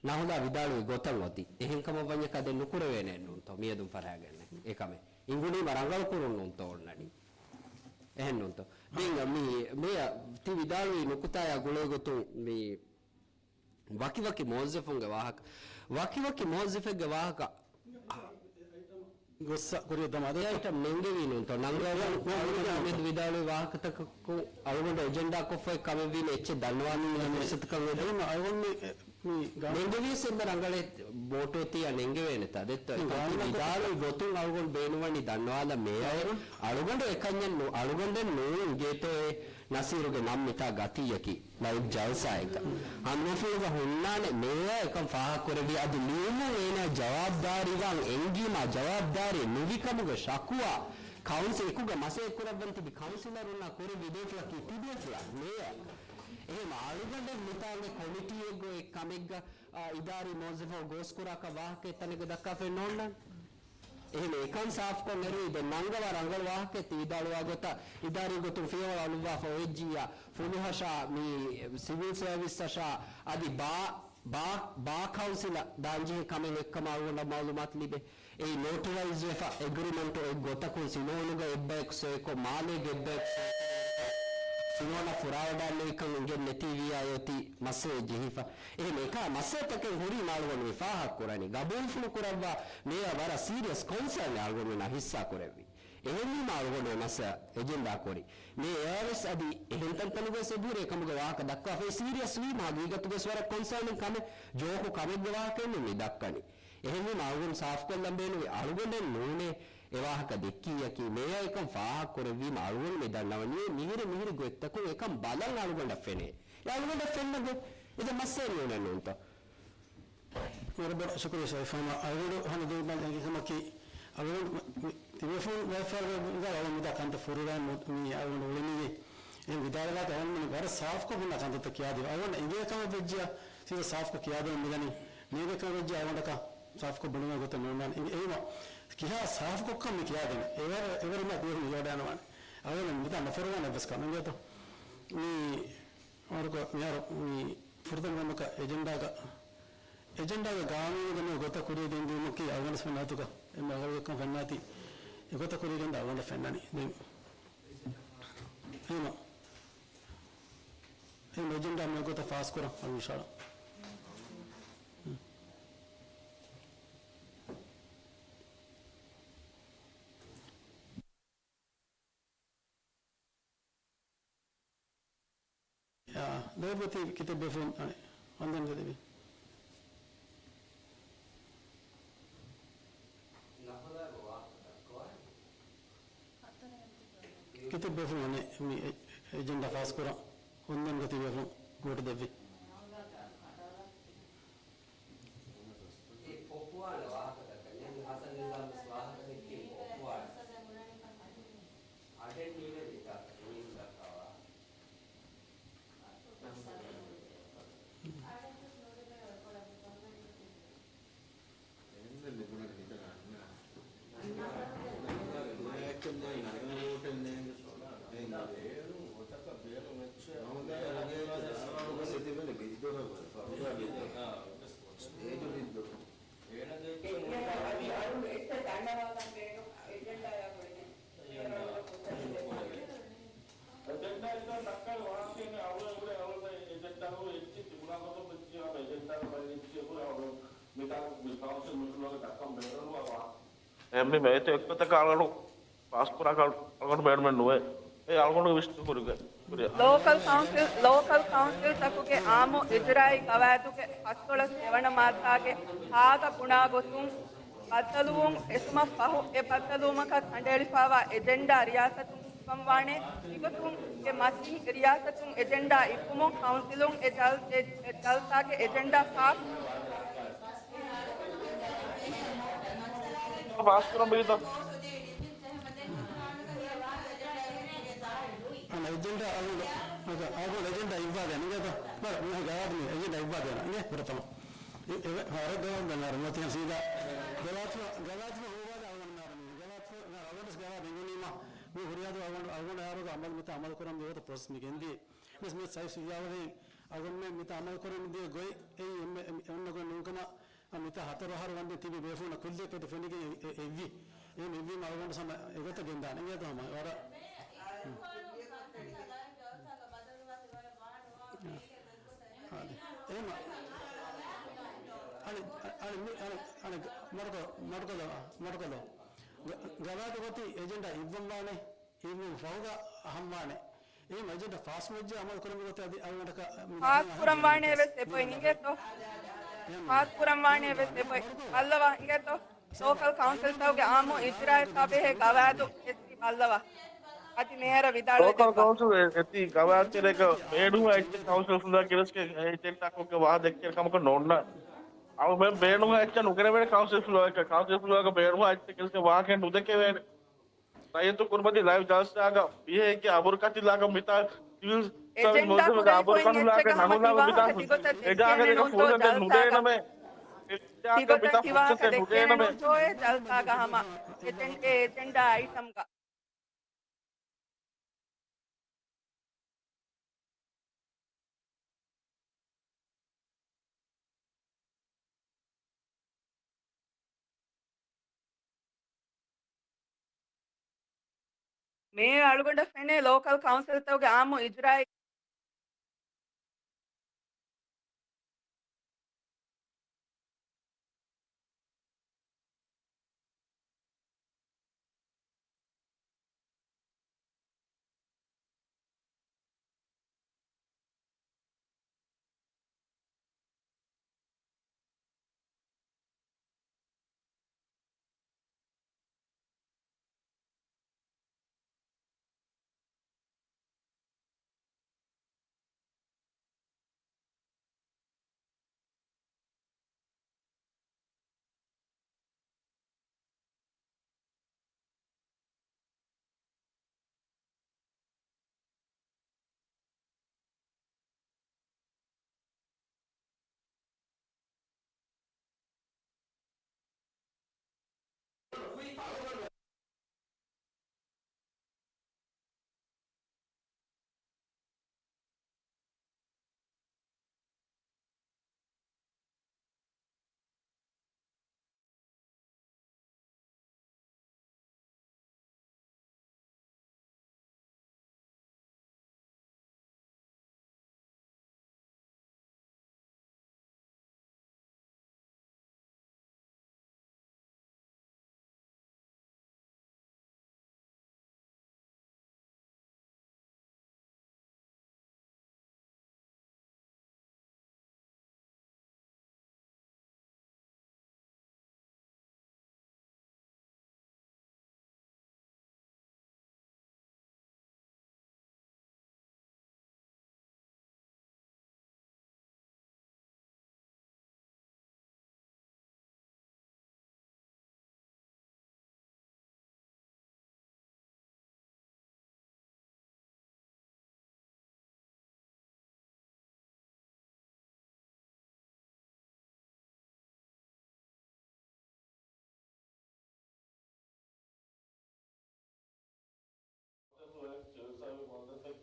ނަހުލާ ވިދާޅުވި ގޮތަށް އޮތީ. އެހެން ކަމަށް ވަންޏާ ކަދެއް ނުކުރެވޭނެ ނޫންތޯ؟ މިއަދުން ފަރާގެންނެ. އެކަމެއް. އިނގުނީމަ ރަނގަޅު ކުރުން ނޫންތޯ އޮންނަނީ. އެހެން ނޫންތޯ؟ ދެން މި، މި ތި ވިދާޅުވި ނުކުތާޔާ ގުޅޭގޮތުން މި ވަކިވަކި މުވައްޒަފުންގެ ވާހަކަ، ވަކިވަކި މުވައްޒަފެއްގެ ވާހަކަ، ގޮއްސަ ކުރިއަށް ދަމާ ދެ. އައިޓަމް ނެންގެވީ ނޫންތޯ؟ ނަންގަވަން އަޅުގަނޑު މެދު ވިދާޅުވި ވާހަކަތަކަކުން އަޅުގަނޑު އެޖެންޑާ ކޮށްފައި ކަމެއްވީމަ އެއްޗެއް ދަންނަވާނީ ނުވަތަ ކަމެއް ދެ. އަޅުގަނޑު ނެންގެވިޔަސް އެންމެ ރަނގަޅޭ ބޯޓޯ ތިޔަ ނެންގެވޭނެތާ ދެއްތޯ؟ އެކަން ވިދާޅުވި ގޮތުން އަޅުގަނޑު ބޭނުންވަނީ ދަންނަވާލަން މޭޔަރު އަޅުގަނޑު އެކަންޏެއް ނު، އަޅުގަނޑެއް ނޫން އިނގޭތޯއޭ ނަސީރުގެ ނަން މިތާ ގަތިއްޔަކީ. ލައިވް ޖަލްސާއެއްގަ ހަމަފުޅުގަ ހުންނާނެ މޭޔަރ އެކަން ފާހަގަކުރެއްވި އަދި ލިޔުމުން އޭނާ ޖަވާބުދާރީވާން އެންގީމާ ޖަވާބުދާރީ ނުވިކަމުގެ ޝަކުވާ ކައުންސިލް އެކުގަ މަސައްކަތް ކުރައްވަން ތިބި ކައުންސިލަރުންނާ ކުރެއްވި ބޭފުޅަކީ ތިބޭފުޅާ މޭޔަރ. އެހެން އަޅުގަނޑެއް މިތާނގެ ކޮމިޓީއެއްގަ އެއް ކަމެއްގަ، އާ، އިދާރީ މުވައްޒަފަކު ގޯސްކުރާކަށް ވާހަކައެއް ތަނެއްގަ ދައްކާފައެއް ނޯންނާނެ. އެހެން އެކަން ސާފުކޮށް އެރުވި ދެން ނަންގަވާ ރަނގަޅު ވާހަކައެއް ތި ވިދާޅުވާ ގޮތަށް އިދާރީ ގޮތުން ފިޔަވަޅު އަޅުއްވާފަ އޮވެއްޖިއްޔާ، ފުލުހަށާ މި ސިވިލް ސަރވިސްއަށާ އަދި ބާ، ބާ، ބާ ކައުންސިލަށް ދާންޖެހޭ ކަމެއް އޮތްކަމަށް އަޅުގަނޑަށް މައުލޫމާތު ލިބޭ. އެއީ ނޯޓަރައިޒް ވެފަ އެގްރިމަންޓު އޮތް ގޮތަކުން ސިލޯނުގަ އެއްބަޔަކު ސޮއިކޮށް، މާލޭގެ އެއްބަޔަކު ސޮއިކޮށް، ސިލޯނަށް ފުރާވަޑާންނެވިކަން އެނގެން ނެތީވިއްޔާ އޮތީ މައްސަލައެއް ޖެހިފަ. އެހެން އެކާ މައްސަލަތަކެއް ހުރީމަ އަޅުގަނޑު މި ފާހަގަކުރަނީ. ގަބޫލުފުޅު ކުރައްވާ މޭޔަރ ވަރަށް ސީރިއަސް ކޮންސާނެއް އަޅުގަނޑުމެންނާ ހިއްސާ ކުރެއްވީ. އެހެންވީމަ އަޅުގަނޑު އެ މައްސަލަ އެޖެންޑާ ކުރީ. މޭޔަރވެސް އަދި އެހެން ތަންތަނުގަވެސް އެބަހުރި އެކަމުގެ ވާހަކަ ދައްކާފައި ސީރިއަސް ވީމަ ހަގީގަތުގަވެސް ވަރަށް ކޮންސާނިން ކަމެއް، ޖޯކު ކަމެއްގެ ވާހަކައެއް ނޫން މި ދައްކަނީ. އެހެންވީމަ އަޅުގަނޑު ސާފުކޮށްލަން ބޭނުންވީ އަޅުގަނޑެއް ނޫނޭ އެ ވާހަކަ ދެއްކިއްޔަކީ. މޭޔަރ އެކަން ފާހަގަކުރެއްވީމަ އަޅުގަނޑު މި ދަންނަވަނީ މިހިރި މިހިރި ގޮތްތަކުން އެކަން ބަލަން އަޅުގަނޑަށް ފެނޭ. އެ އަޅުގަނޑަށް ފެންނަ ގޮތް އެ ދެ މައްސަލަ ނޫނެއް ނޫންތޯ؟ ވަރަށް ބޮޑަށް ޝުކުރިއްޔާ ޝަރީފް ހަމަ. އަޅުގަނޑު ހަމަ ދެން ބަލަން އެނގި ކަމަކީ، އަޅުގަނޑު މި، ތިބޭފުޅުން ވެފަރު ގާ އަޅުގަނޑު މިދާ ކަންތައް ފުރިވާ މި، މި އަޅުގަނޑު އުޅެނީ. އެ ވިދާޅުވާތީ އަޅުގަނޑު ވަރަށް ސާފުކޮށް ހުންނަ ކަންތައްތައް ކިޔާދިނުން. އަޅުގަނޑަށް އެނގޭ ކަމެއް ވެއްޖިއްޔާ، ސީދާ ސާފުކޮށް ކިޔާދޭން މިދަނީ. ނޭނގޭ ކަމެއް ވެއްޖިއްޔާ އަޅުގަނޑަކަށް ސާފުކޮށް ބުނުމޭ ގޮތެއް ނޯންނާނެ. އެ، އެހެންވީމަ ކިހާ ސާފުކޮށްކަން މި ކިޔާދޭނެ. އެވަރު، އެވަރު މާ ދިވެހި މި ވަޑާނަވާނެ. އަޅުގަނޑަށް މިދާ ނުފުރުވާނެ އެއްވެސް ކަމެއް ނޭނގޭތޯ. މި އަޅުގަނޑަކަށް މިހާރު މި ފުރަތަމަ ކަމަކަށް އެޖެންޑާގަ، އެޖެންޑާގަ ގާނޫނުގަ މި ގޮތަށް ކުރިޔަށް ގެންދިއުމަކީ އަޅުގަނޑު ފެންނާތުގަ އެންމެ ރަނގަޅު ގޮތްކަން ފެންނާތީ، އެގޮތަށް ކުރިޔަށް ގެންދާ އަޅުގަނޑަށް ފެންނަނީ. ދެން އެހެންވީމަ، އެހެން އެޖެންޑާ މި ގޮތަށް ފާސްކުރަން އަޅުގަނޑު އިންޝާﷲ. އާ، ލޯބިވެތި ކިތައް ބޭފުޅުން އަނެއް އޮންދަން ގަދެވި. ކިތައް ބޭފުޅުން އަނެއް މި އެ-، އެޖެންޑާ ފާސްކުރަން އޮންދަން ގަތި ބޭފުޅުން ވޯޓު ދެއްވި. އެ ފޮއްކުވާނެ ވާހަކަތަކަށް ނޭނގި ހަސަން ނިޒާމް ވެސް ވާހަކަ ދެއްކީ ފޮއްކުވާނެ. އަޑެއް ނީވެ މިތާ އެމީހުން ދައްކާ ވާހަކަ. އެހެންވެ ލިބުނަން ހިތަށް އަންނާނެ. ދުނިޔެއަކަށް ނޭނގެ ނަރަކަ ވޯޓެއް ނޭނގެ. ދެން ބޭރު ގޮތަކަށް ބޭރު މެއްޗެއް ހަމަ ދާ އެރަގޭ ދާ ސާބުގަ ސިތިބެލި ބިއްދުރަ ބަލަ. އާ، އެ ބިއްދު. އޭނަގެ އެ އަޅު އެއްޗެއް ދަންނަވާލަން ބޭނުން އެޖެންޑާއާ ގުޅިގެން. އެޖެންޑާ އެކަން ދައްކާ ވާހަކައެއް ނެތް. އަޅު އެނބުރި އަޅުގެ އެޖެންޑާ ހުރި އެއްޗެއް ތިބުނާ ގޮތަށް ވެއްޖެ ހަމަ އެޖެންޑާގެ ބަލި އެއްޗެއް ހުރި އަޅު މިތާ މި ކައުންސިލް މީޓިންގުގަ ދައްކަން ބޭނުންވާ ވާހަކަ. އެ މި މޭތެ އެއްގޮތަކަށް އަޅުގަނޑު ފާސްކުރާކަށް އަޅުގަނޑު ބޭނުމެއް ނުވޭ. އެ އަޅުގަނޑުގެ ވިސްނުން ކުރިގަ. ކުރިއަށް. ލޯކަލް ކައުންސިލް، ލޯކަލް ކައުންސިލްތަކުގެ އާއްމު އިޖުރާއީ ގަވާއިދުގެ ފަސްދޮޅަސް ދެވަނަ މާއްދާގެ ހާގަ ބުނާ ގޮތުން ބައްދަލުވުން އެސުމަށް ފަހު، އެ ބައްދަލުވުމަކަށް ކަނޑައެޅިފައިވާ އެޖެންޑާ ރިޔާސަތުން އިއްވަންވާނެ. މިގޮތުން އެ މަތިން ރިޔާސަތުން އެޖެންޑާ އިއްވުމުން ކައުންސިލުން އެ ޖަލް-، އެ، އެ ޖަލްސާގެ އެޖެންޑާ ފާސް ފާސްކުރަން ބެހިތަ؟ އަންނަ އެޖެންޑާ އަޅުގަނޑު، އަޅުގަނޑު އެޖެންޑާ އިއްވާދޭން އިނގޭތަ؟ ބަލަ، މި ގަވާއިދު މި އެޖެންޑާ އިއްވާދޭން އިނގޭ ފުރަތަމަ. އެ، އެ، ވަރަށް ގަވާއިދު ދެން އަރަ މޮތި ހަމަ ސީދާ ގަވާއިދު، ގަވާއިދު ހޯވާލާ އަޅުގަނޑު މި އަރަ މި ގަވާއިދު އަޅުގަނޑު ގަވާއިދު އެނގުނީމަ މި ހުރިހާ ދުވަހު އަޅުގަނޑު، އަޅުގަނޑު އައިރުގަ އަމަލު މިތާ އަމަލު ކުރަން މި ގޮތަށް ޕްރޮސެސް މި ގެންދިޔަ. އެސް މި ސައިފް ސުޖާވަދީން އަޅުގަނޑުމެން މިތާ އަމަލު ކުރަން ދިޔަ ގޮތް އެއީ އެންމެ، އެ، އެ އޮންނަ ގޮތް ނޫންކަމަށް މިތާ ހަތަރު އަހަރު ވަންދެން ތިބި ބޭފުޅުންނަށް ކުއްލިއަކަށް ފެނިގެން އެ، އެ، އެއްވި. އެ އެއްވީމަ އަޅުގަނޑު ސަމަ އެގޮތަށް ގެންދާނެ. އިނގޭތޯ ހަމަ ވަރަށް. އާދެ. އެހެން. އަނެއް، އަނެއް، އަނެއް، އަނެއް، މަޑުކޮ-، މަޑުކޮލޯ، މަޑުކޮލޯ. ގަ-، ގަވާއިދު ގޮތީ އެޖެންޑާ އިއްވަންވާނެ. އިއްވުމުން ފަހުގަ އަހަންވާނެ. އެހެން އެޖެންޑާ ފާސް ވެއްޖެ އަމަލު ކުރަމުގެ ގޮތަށް އަދި އަޅުގަނޑަކަށް މި ފާސް ކުރަން ވާނެ ވެސް އެބޮތް އިނގޭތޯ؟ ފާސް ކުރަން ވާނެ ވެސް އެބޮތް. ބައްލަވާ އިނގޭތޯ؟ ލޯކަލް ކައުންސިލްތަކުގެ އާއްމު އިޖުރާއަށް ބެހޭ ގަވާއިދު އެއްޗި ބައްލަވާ. އަދި މޭޔަރަށް ވިދާޅުވެ ލޯކަލް ދެއްވާ. ކައުންސިލް އެ-، އެތީ ގަވާއިދު ތެރޭގަ ބޭނުންވާ އެއްޗެއް ކައުންސިލް ފުލުވާ ކިރިސްގެ އެޖެންޑާ ކޮށްގެ ވާ ދެއްކޭ ކަމަކަށް ނޯންނާނެ. އަޅު މެ ބޭނުންވާ އެއްޗެއް ނުކެރެވޭނެ ކައުންސިލް ފުލުވާ ކައުންސިލް ފުލުވާގަ ބޭނުންވާ އެއްޗެއް ކިރިސްގެ ވާހަކައެއް ނުދެކެވޭނެ. ރައްޔިތުން ކުރިމަތި ލައިވް ޖަލްސާގަ ބިހޭގެ އަބުރު ކަތިލާގަ މިތާ ސިވިލް ސަރވިސް އެޖެންޑާ މުވައްޒަފުންގެ ކުރިން އަބުރު ކަނުލާގެ ނަމުލާގެ މިތާ އެޖާގަ ދެކެ ފުރުސަތެއް ނުދޭނަމޭ. އެޖާގަ މިތާ ފުރުސަތެއް ނުދޭނަމޭ. ޖަލްސާގަ ހަމަ އެޖެންޑާ އައިޓަމްގަ. މޭޔަރ އަޅުގަނޑަށް ފެނޭ ލޯކަލް ކައުންސިލްތަކުގެ އާއްމު އިޖްރާއީ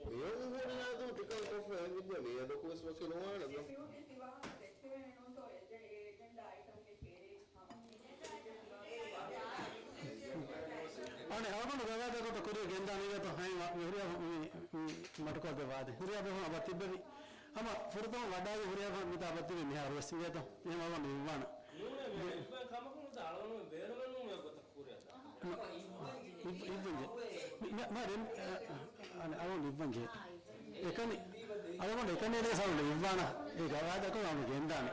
މިއޮން ބުނިޔާދުން ޓިކަން ކޮށްފަ އެނގިއްޖެ މިއަދަކުވެސް ވަކި ނުވާނެ. އަނެއް އަޅުގަނޑު ގަވާއިދު ގޮތަށް ކުރިއަށް ގެންދާނީ އިނގޭތޯ ހައި މި ހުރިހާ މި، މި މަޓުކޮށް ދެ ވާދެ. ހުރިހާ ބޭފުޅުން އަބަ ތިއްބެވި. ހަމަ ފުރަތަމަ ވަޑާގެ ހުރިހާ މިތާ އަބަ ތިބި މިހާރު ވެސް އިނގޭތޯ. އެހެން އަޅުގަނޑު ނިއްވާނަ. ނޫނޭ، މި އިއްވަން ކަމަކު ނުދާ އަޅުގަނޑު ބޭނުމެއް ނޫން އެ ގޮތަށް ކުރިއަށް ދާ. ނު، އިއް، އިއްވަންޖެ. މި، މި، މި ރެން، އަ، އަ، އަނެއް އަޅުގަނޑު ނިއްވަންޖެ. އެކަނި، އަޅުގަނޑު އެކަނި ދެ ސައުންޑް އިއްވާނަ. އޭ ގަވާއިދަކު އަޅުގަނޑު ގެންދާނެ.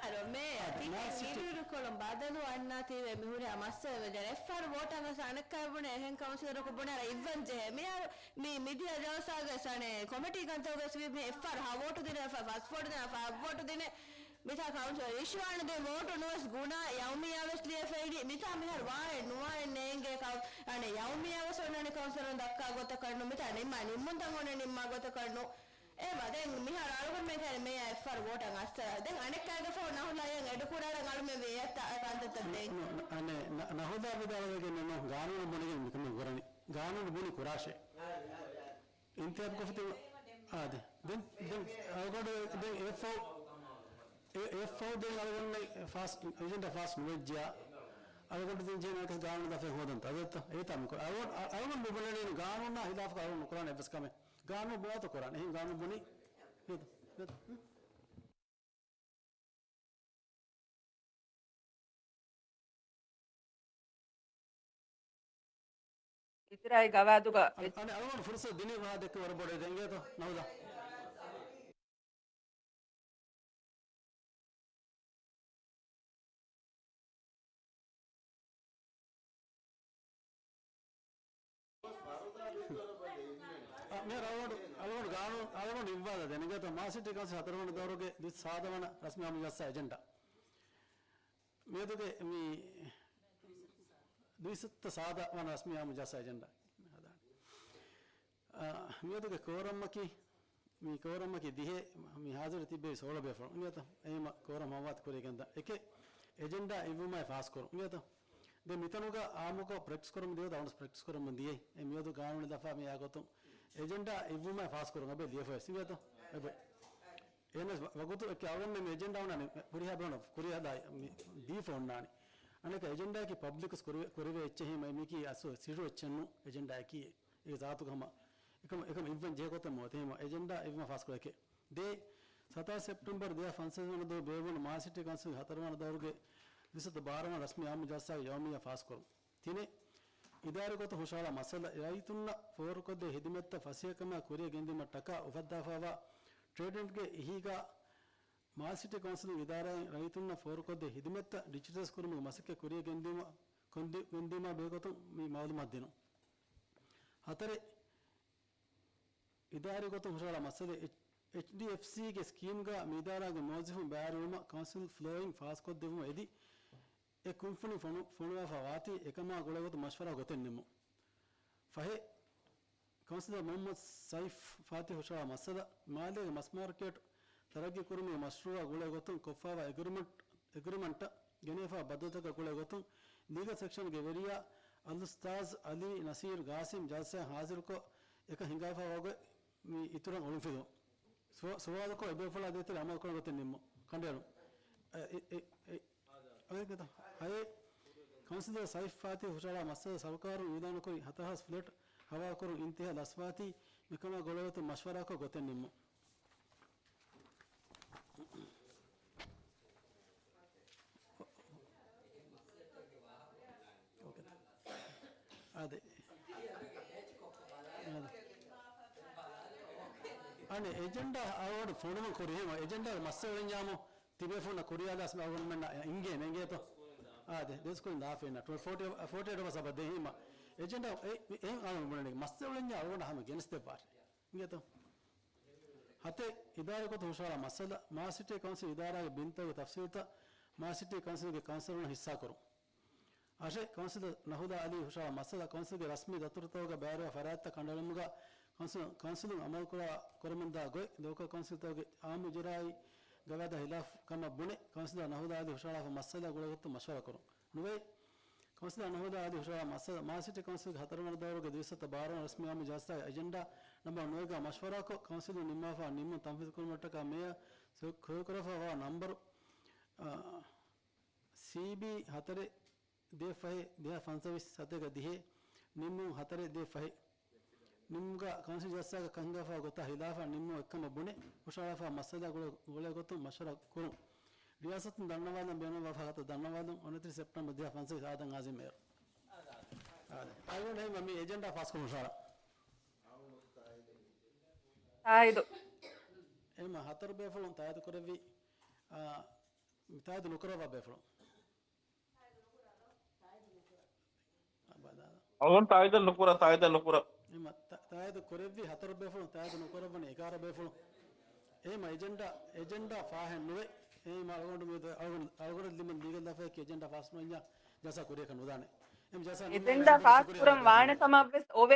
އަރޯ މޭ، އަދި ތިކެ ނާސިޓް. މީރުރުކޮޅުން ބަދަލު އަންނާތީވެ މިހުރި މައްސަލަ ވެގެން އެއްފަހަރު ވޯޓަށް އަސް އަނެއްކާ ބުނެ އެހެން ކައުންސިލަރަކު ބުނެ އަރަ އިއްވަންޖެހޭ. މިހާރު މި މިދިޔަ ޖަލްސާގަ ސަނެ ކޮމިޓީ ކަންތައް ވެސް ވީ މި އެއްފަހަރު ހަ ވޯޓު ދިނެ، ފަ، ފަސް ވޯޓު ދިނެ، ފަ ވޯޓު ދިނެ. މިތާ ކައުންސިލަރ ރިޝްވާން ދިން ވޯޓު ނުވެސް ގުނާ ޔައުމިއްޔާ ވެސް ލިޔެފައިނީ. މިތާ މިހާރު ވާއެއް ނުވާއެއް ނޭނގޭ ކައު، އަނެ ޔައުމިއްޔާ ވެސް އޮންނަނީ ކައުންސިލަރުން ދައްކާ ގޮތަކަށް ނު. މިތާ ނިންމާ ނިންމުންތައް އޮންނަ ނިންމާ ގޮތަކަށް ނު. އެވަ ދެން މިހާރު އަޅުގަނޑުމެން ކައިރި މޭޔާ އެއްފަހަރު ވޯޓަށް އައްސަރ. ދެން އަނެއްކާގެ ފަހު ނަހުލާ އެއަށް އެޑުކުރާރަން އަޅުމެން ވެޔަށް ތަ، ކަންތައްތައް ދޭން. ނު، ނު، އަނެ، ނަ، ނަހުލާ ވިދާޅުވެގެން ނު، ގާނޫނު ބުނެގެން މިކަމެއް ކުރަނީ. ގާނޫނު ބުނި ކުރާށޭ. އިންތިހާބު ކޮށްފަ ތިބު، އާދެ. ދެން، ދެން އަޅުގަނޑު ދެން އެއަށްފަހު، އެ، އެއަށްފަހު ދެން އަޅުގަނޑު ފާސް، އެޖެންޑާ ފާސް ނުވެއްޖެޔާ. އަޅުގަނޑު ދެން ޖެހޭނެ އަޅުގަނޑު ދަފެ ހޯދަންތަ. އަދައްތަ؟ އެތާ މިކޮ، އަޅުގަނޑު، އަޅުގަނޑު ބުނެނީ ގާނޫނާ ހިލާފަކަށް އަޅުގަނޑު ނުކުރާނެ އެއްވެސް ކަމެއް. ގާނޫނު ބުނާތޯ ކުރާނެ. އެހެން ގާނޫނު ބުނީ. ނޭތޯ؟ ނޭތޯ؟ ހުން؟ އިތުރާއި ގަވާއިދުގަ އަނެ، އަނެ އަޅުގަނޑު ފުރުސަތު ދިނީ ވާހަކަ ދެއްކެ ވަރަށް ބޮޑަށް ދެންގޭތޯ ނަހުލާ. އަ، މިހާރު އަޅުގަނޑު، އަޅުގަނޑު ގާނޫނު، އަޅުގަނޑު އިއްވާލާ ދެނެގޭތޯ މާސިޓީ ކައުންސިލް ހަތަރުވަނަ ދައުރުގެ ދި ސާދަވަނަ ރަސްމީ އާއްމު ޖަލްސާ އެޖެންޑާ. މިއަދުގެ މި ދުއިސައްތަ ސާދަ ވަނަ ރަސްމީ އާއްމު ޖަލްސާ އެޖެންޑާ ހަދާނެ. އާ، މިއަދުގެ ކޯރަމަކީ، މި ކޯރަމަކީ ދިހަ، މި ހާޒިރު ތިއްބެވި ސޯޅަ ބޭފުޅުން އިނގޭތަ؟ އެހެންވީމަ ކޯރަމް ހަމަވާތަ ކުރިޔަށް ގެންދާ. އެކެއް އެޖެންޑާ އިއްވުމާއި ފާސްކުރުން އިނގޭތަ؟ ދެން މިތަނުގަ އާއްމުކޮށް ޕްރެކްޓިސް ކުރަމުން ދިޔަ އަވަނަސް ޕްރެކްޓިސް ކުރަމުން ދިޔައީ. އެ މިއަދު ގާނޫނު ލަފާ މިއާ ގޮތުން އެޖެންޑާ އިއްވުމާއި ފާސްކުރުން އެބަ ލިޔެފަވެސް އިނގޭތަ؟ އެބަ އެހެނަސް ވަގުތު އެކެ އަޅުގަނޑުމެން މި އެޖެންޑާ އޮންނާނީ ކުރިހާ ބޭނުން ކުރިހާ ދާ މި ދީފަ އޮންނާނީ. އަނެކަ އެޖެންޑާއަކީ ޕަބްލިކަސް ކުރި، ކުރެވޭ އެއްޗެއް ހީމަ މީކީ އަސްލު ސިއްރު އެއްޗެއް ނޫން އެޖެންޑާއަކީ. އެ ޒާތުގަ ހަމަ އެކަމަ، އެކަމަ އިއްވަން ޖެހޭ ގޮތެއް މޯ ތީމަ އެޖެންޑާ އިއްވަން ފާސްކުރެކޭ. ދޭ، ސަތާސް ސެޕްޓެމްބަރު ދެހާސް ފަންސަވީސް ވަނަ ދުވަހު ބޭއްވުނު މާލެ ސިޓީ ކައުންސިލްގެ ހަތަރު ވަނަ ދައުރުގެ ދުއިސައްތަ ބާރަ ވަނަ ރަސްމީ އާއްމު ޖަލްސާގެ ޔައުމިއްޔާ ފާސްކުރުން. ތިނެއް، އިދާރީ ގޮތުން ހުށަހަޅާ މައްސަލަ، ރައްޔިތުންނަށް ފޯރުކޮށްދޭ ހިދުމަތްތައް ފަސޭހަކަމާ ކުރިއަށް ގެންދިއުމަށް ޓަކާ އުފައްދާފައިވާ ޓްރޭޑްނެޓްގެ އެހީގަ މާލެ ސިޓީ ކައުންސިލުން އިދާރާއިން ރައްޔިތުންނަށް ފޯރުކޮށްދޭ ހިދުމަތްތައް ޑިޖިޓަލައިޒް ކުރުމުގެ މަސައްކަތް ކުރިއަށް ގެންދިއުމަށް ކޮންދި-، ގެންދިއުމާ ބެހޭގޮތުން މި މައުލޫމާތު ދިނުން. ހަތަރެއް، އިދާރީ ގޮތުން ހުށަހަޅާ މައްސަލަ، އެޗް-، އެޗްޑީއެފްސީގެ ސްކީމްގަ މި އިދާރާގެ މުވައްޒަފުން ބައިވެރިވުމަށް ކައުންސިލް ފްލޯއިން ފާސްކޮށްދެއްވުމަށް އެދި، އެ ކުންފުނި ފޮނު-، ފޮނުވާފަ ވާތީ އެކަމާ ގުޅޭގޮތުން މަޝްވަރާ ގޮތެއް ނިންމުން. ފަހެއް، ކައުންސިލަރ މުހައްމަދު ސައިފް ފާތިހު ހުށަހަޅާ މައްސަލަ، މާލޭގެ މަސް މާރކެޓް ތަރައްގީ ކުރުމުގެ މަޝްރޫއާ ގުޅޭ ގޮތުން ކޮށްފައިވާ އެގްރިމަންޓް، އެގްރިމަންޓަށް ގެނެވިފައިވާ ބައްދަލުތަކާ ގުޅޭ ގޮތުން ލީގަލް ސެކްޝަންގެ ވެރިޔާ އަލްއުސްތާޒް އަލީ ނަސީރު ގާސިމް ޖަލްސާއަށް ހާޒިރުކޮށް، އެކަން ހިނގާފައިވާ ގޮތް މި އިތުރަށް އޮޅުންފިލުވުން. ސުވާ-، ސުވާލުކޮށް، އެބޭފުޅާ ދޭތެރޭ އަމަލުކުރާ ގޮތެއް ނިންމުން. ކަނޑައެޅުން. އެ، އެ، އެ، އެ، އަވެގެތަ؟ ހައެއް، ކައުންސިލަރ ސައިފް ފާތިހު ހުށަހަޅާ މައްސަލަ، ސަރުކާރުން އިއުލާނުކުރި ހަތަރު ހާސް ފްލެޓް ހަވާލުކުރުން އިންތިހާ ލަސްވާތީ މިކަމާ ގުޅޭގޮތުން މަޝްވަރާކޮށް ގޮތެއް ނިންމުން. އާދެ. އާދެ. އަނެއް އެޖެންޑާ އަޅުގަނޑު ފޮނުވަން ކުރި ހެމަ އެޖެންޑާގެ މައްސަލަ އެންޏާމު ތިބޭފުޅުންނަށް ކުރިއަށް ލާސް އަޅުގަނޑުމެންނަށް އިނގޭނެ އިނގޭތޯ؟ އާދެ، ދެސްކުރިން ދާފޭނަ ފޯޓި، ފޯޓި އެޑް ވަސް އަބަދޭ ހީމަ. އެޖެންޑާ އެ، އެ، އެ، އަޅުގަނޑު ބުނަނީ މައްސަލަ އެންޏާ އަޅުގަނޑު ހަމަ ގެނެސްދެއްވާށޭ. އިނގޭތޯ؟ ހަތެއް، އިދާރީ ގޮތުން ހުށަހަޅާ މައްސަލަ، މާލެ ސިޓީ ކައުންސިލް އިދާރާގެ ބިންތަކުގެ ތަފްސީލުތައް މާލެ ސިޓީ ކައުންސިލްގެ ކައުންސިލަރުންނަށް ހިއްސާކުރުން. އަށެއް، ކައުންސިލަރ ނަހުލާ އަލީ ހުށަހަޅާ މައްސަލަ، ކައުންސިލްގެ ރަސްމީ ދަތުރުތަކުގަ ބައިވެރިވާ ފަރާތްތައް ކަނޑައެޅުމުގަ ކައުންސިލް، ކައުންސިލުން އަމަލުކުރާ، ކުރަމުންދާ ގޮތް، ލޯކަލް ކައުންސިލްތަކުގެ އާއްމު އިޖުރާއީ ގަވާއިދާ ހިލާފް ކަމަށް ބުނެ، ކައުންސިލަރ ނަހުލާ އަލީ ހުށަހަޅާފަ މައްސަލަ ގުޅޭގޮތުން މަޝްވަރާ ކުރުން. ނުވައެއް، ކައުންސިލަރ ނަހުލާ އަލީ ހުށަހަޅާ މައްސަލަ، މާލެ ސިޓީ ކައުންސިލްގެ ހަތަރު ވަނަ ދައުރުގެ ދުއިސައްތަ ބާރަ ވަނަ ރަސްމީ އާއްމު ޖަލްސާގެ އެޖެންޑާ ނަމްބަރު ނުވެގަ މަޝްވަރާކޮށް، ކައުންސިލުން ނިންމާފަ ނިންމުން ތަންފީޒު ކުރުމަށްޓަކާ މޭޔަރ ސޮއި ކުރިކުރައްވާ ނަމްބަރު، އާ، ސީބީ ހަތަރެއް ދޭ ފަހެއް ދެހާސް ފަންސަވީސް ސަތޭކަ ދިހައެއް ނިންމުން ހަތަރެއް ދޭ ފަހެއް ނިންމުމުގަ ކައުންސިލް ޖަލްސާގަ ކަން ހިނގާފަ ގޮތާ ހިލާފަށް ނިންމުން އެއްކަމަށް ބުނެ، ހުށަހަޅާފަ މައްސަލަ ގުޅޭ، ގުޅޭ ގޮތުން މަޝްވަރާ ކުރުން. ރިޔާސަތުން ދަންނަވާލަން ބޭނުންވާ ފަހަތަށް ދަންނަވާލުން. އޮނަތިރީސް ސެޕްޓެމްބަރ ދެހާސް ފަންސަވީސް އާދަން އާޒިމް އޭރު. އާދެ. އަޅުގަނޑު ހަމަ މި އެޖެންޑާ ފާސްކުރުން ހުށަހަޅާ. ތާއީދު. އެހެންމަ ހަތަރު ބޭފުޅުން ތާއީދު ކުރެއްވި، އާ، ތާއީދު ނުކުރައްވާ ބޭފުޅުން. އަޅުގަނޑު ތާއީދެއް ނުކުރާ، ތާއީދެއް ނުކުރާ. އެހެންމަ ތާ-، ތާއީދު ކުރެއްވި ހަތަރު ބޭފުޅުން، ތާއީދު ނުކުރައްވަނީ އެގާރަ ބޭފުޅުން. އެހެންމަ އެޖެންޑާ، އެޖެންޑާ ފާހެއް ނުވޭ. އެހެންމަ އަޅުގަނޑު މި އަޅުގަނޑު، އަޅުގަނޑު ލިބުނު ލީގަލް ލަފަޔަކީ އެޖެންޑާ ފާސް ނުވެންޏާ ޖަލްސާ ކުރިއަކަށް ނުދާނެ. އެހެންމަ ޖަލްސާ ނިމޭ އެޖެންޑާ ފާސް ކުރަން ވާނެ ކަމަށްވެސް އޮވޭ.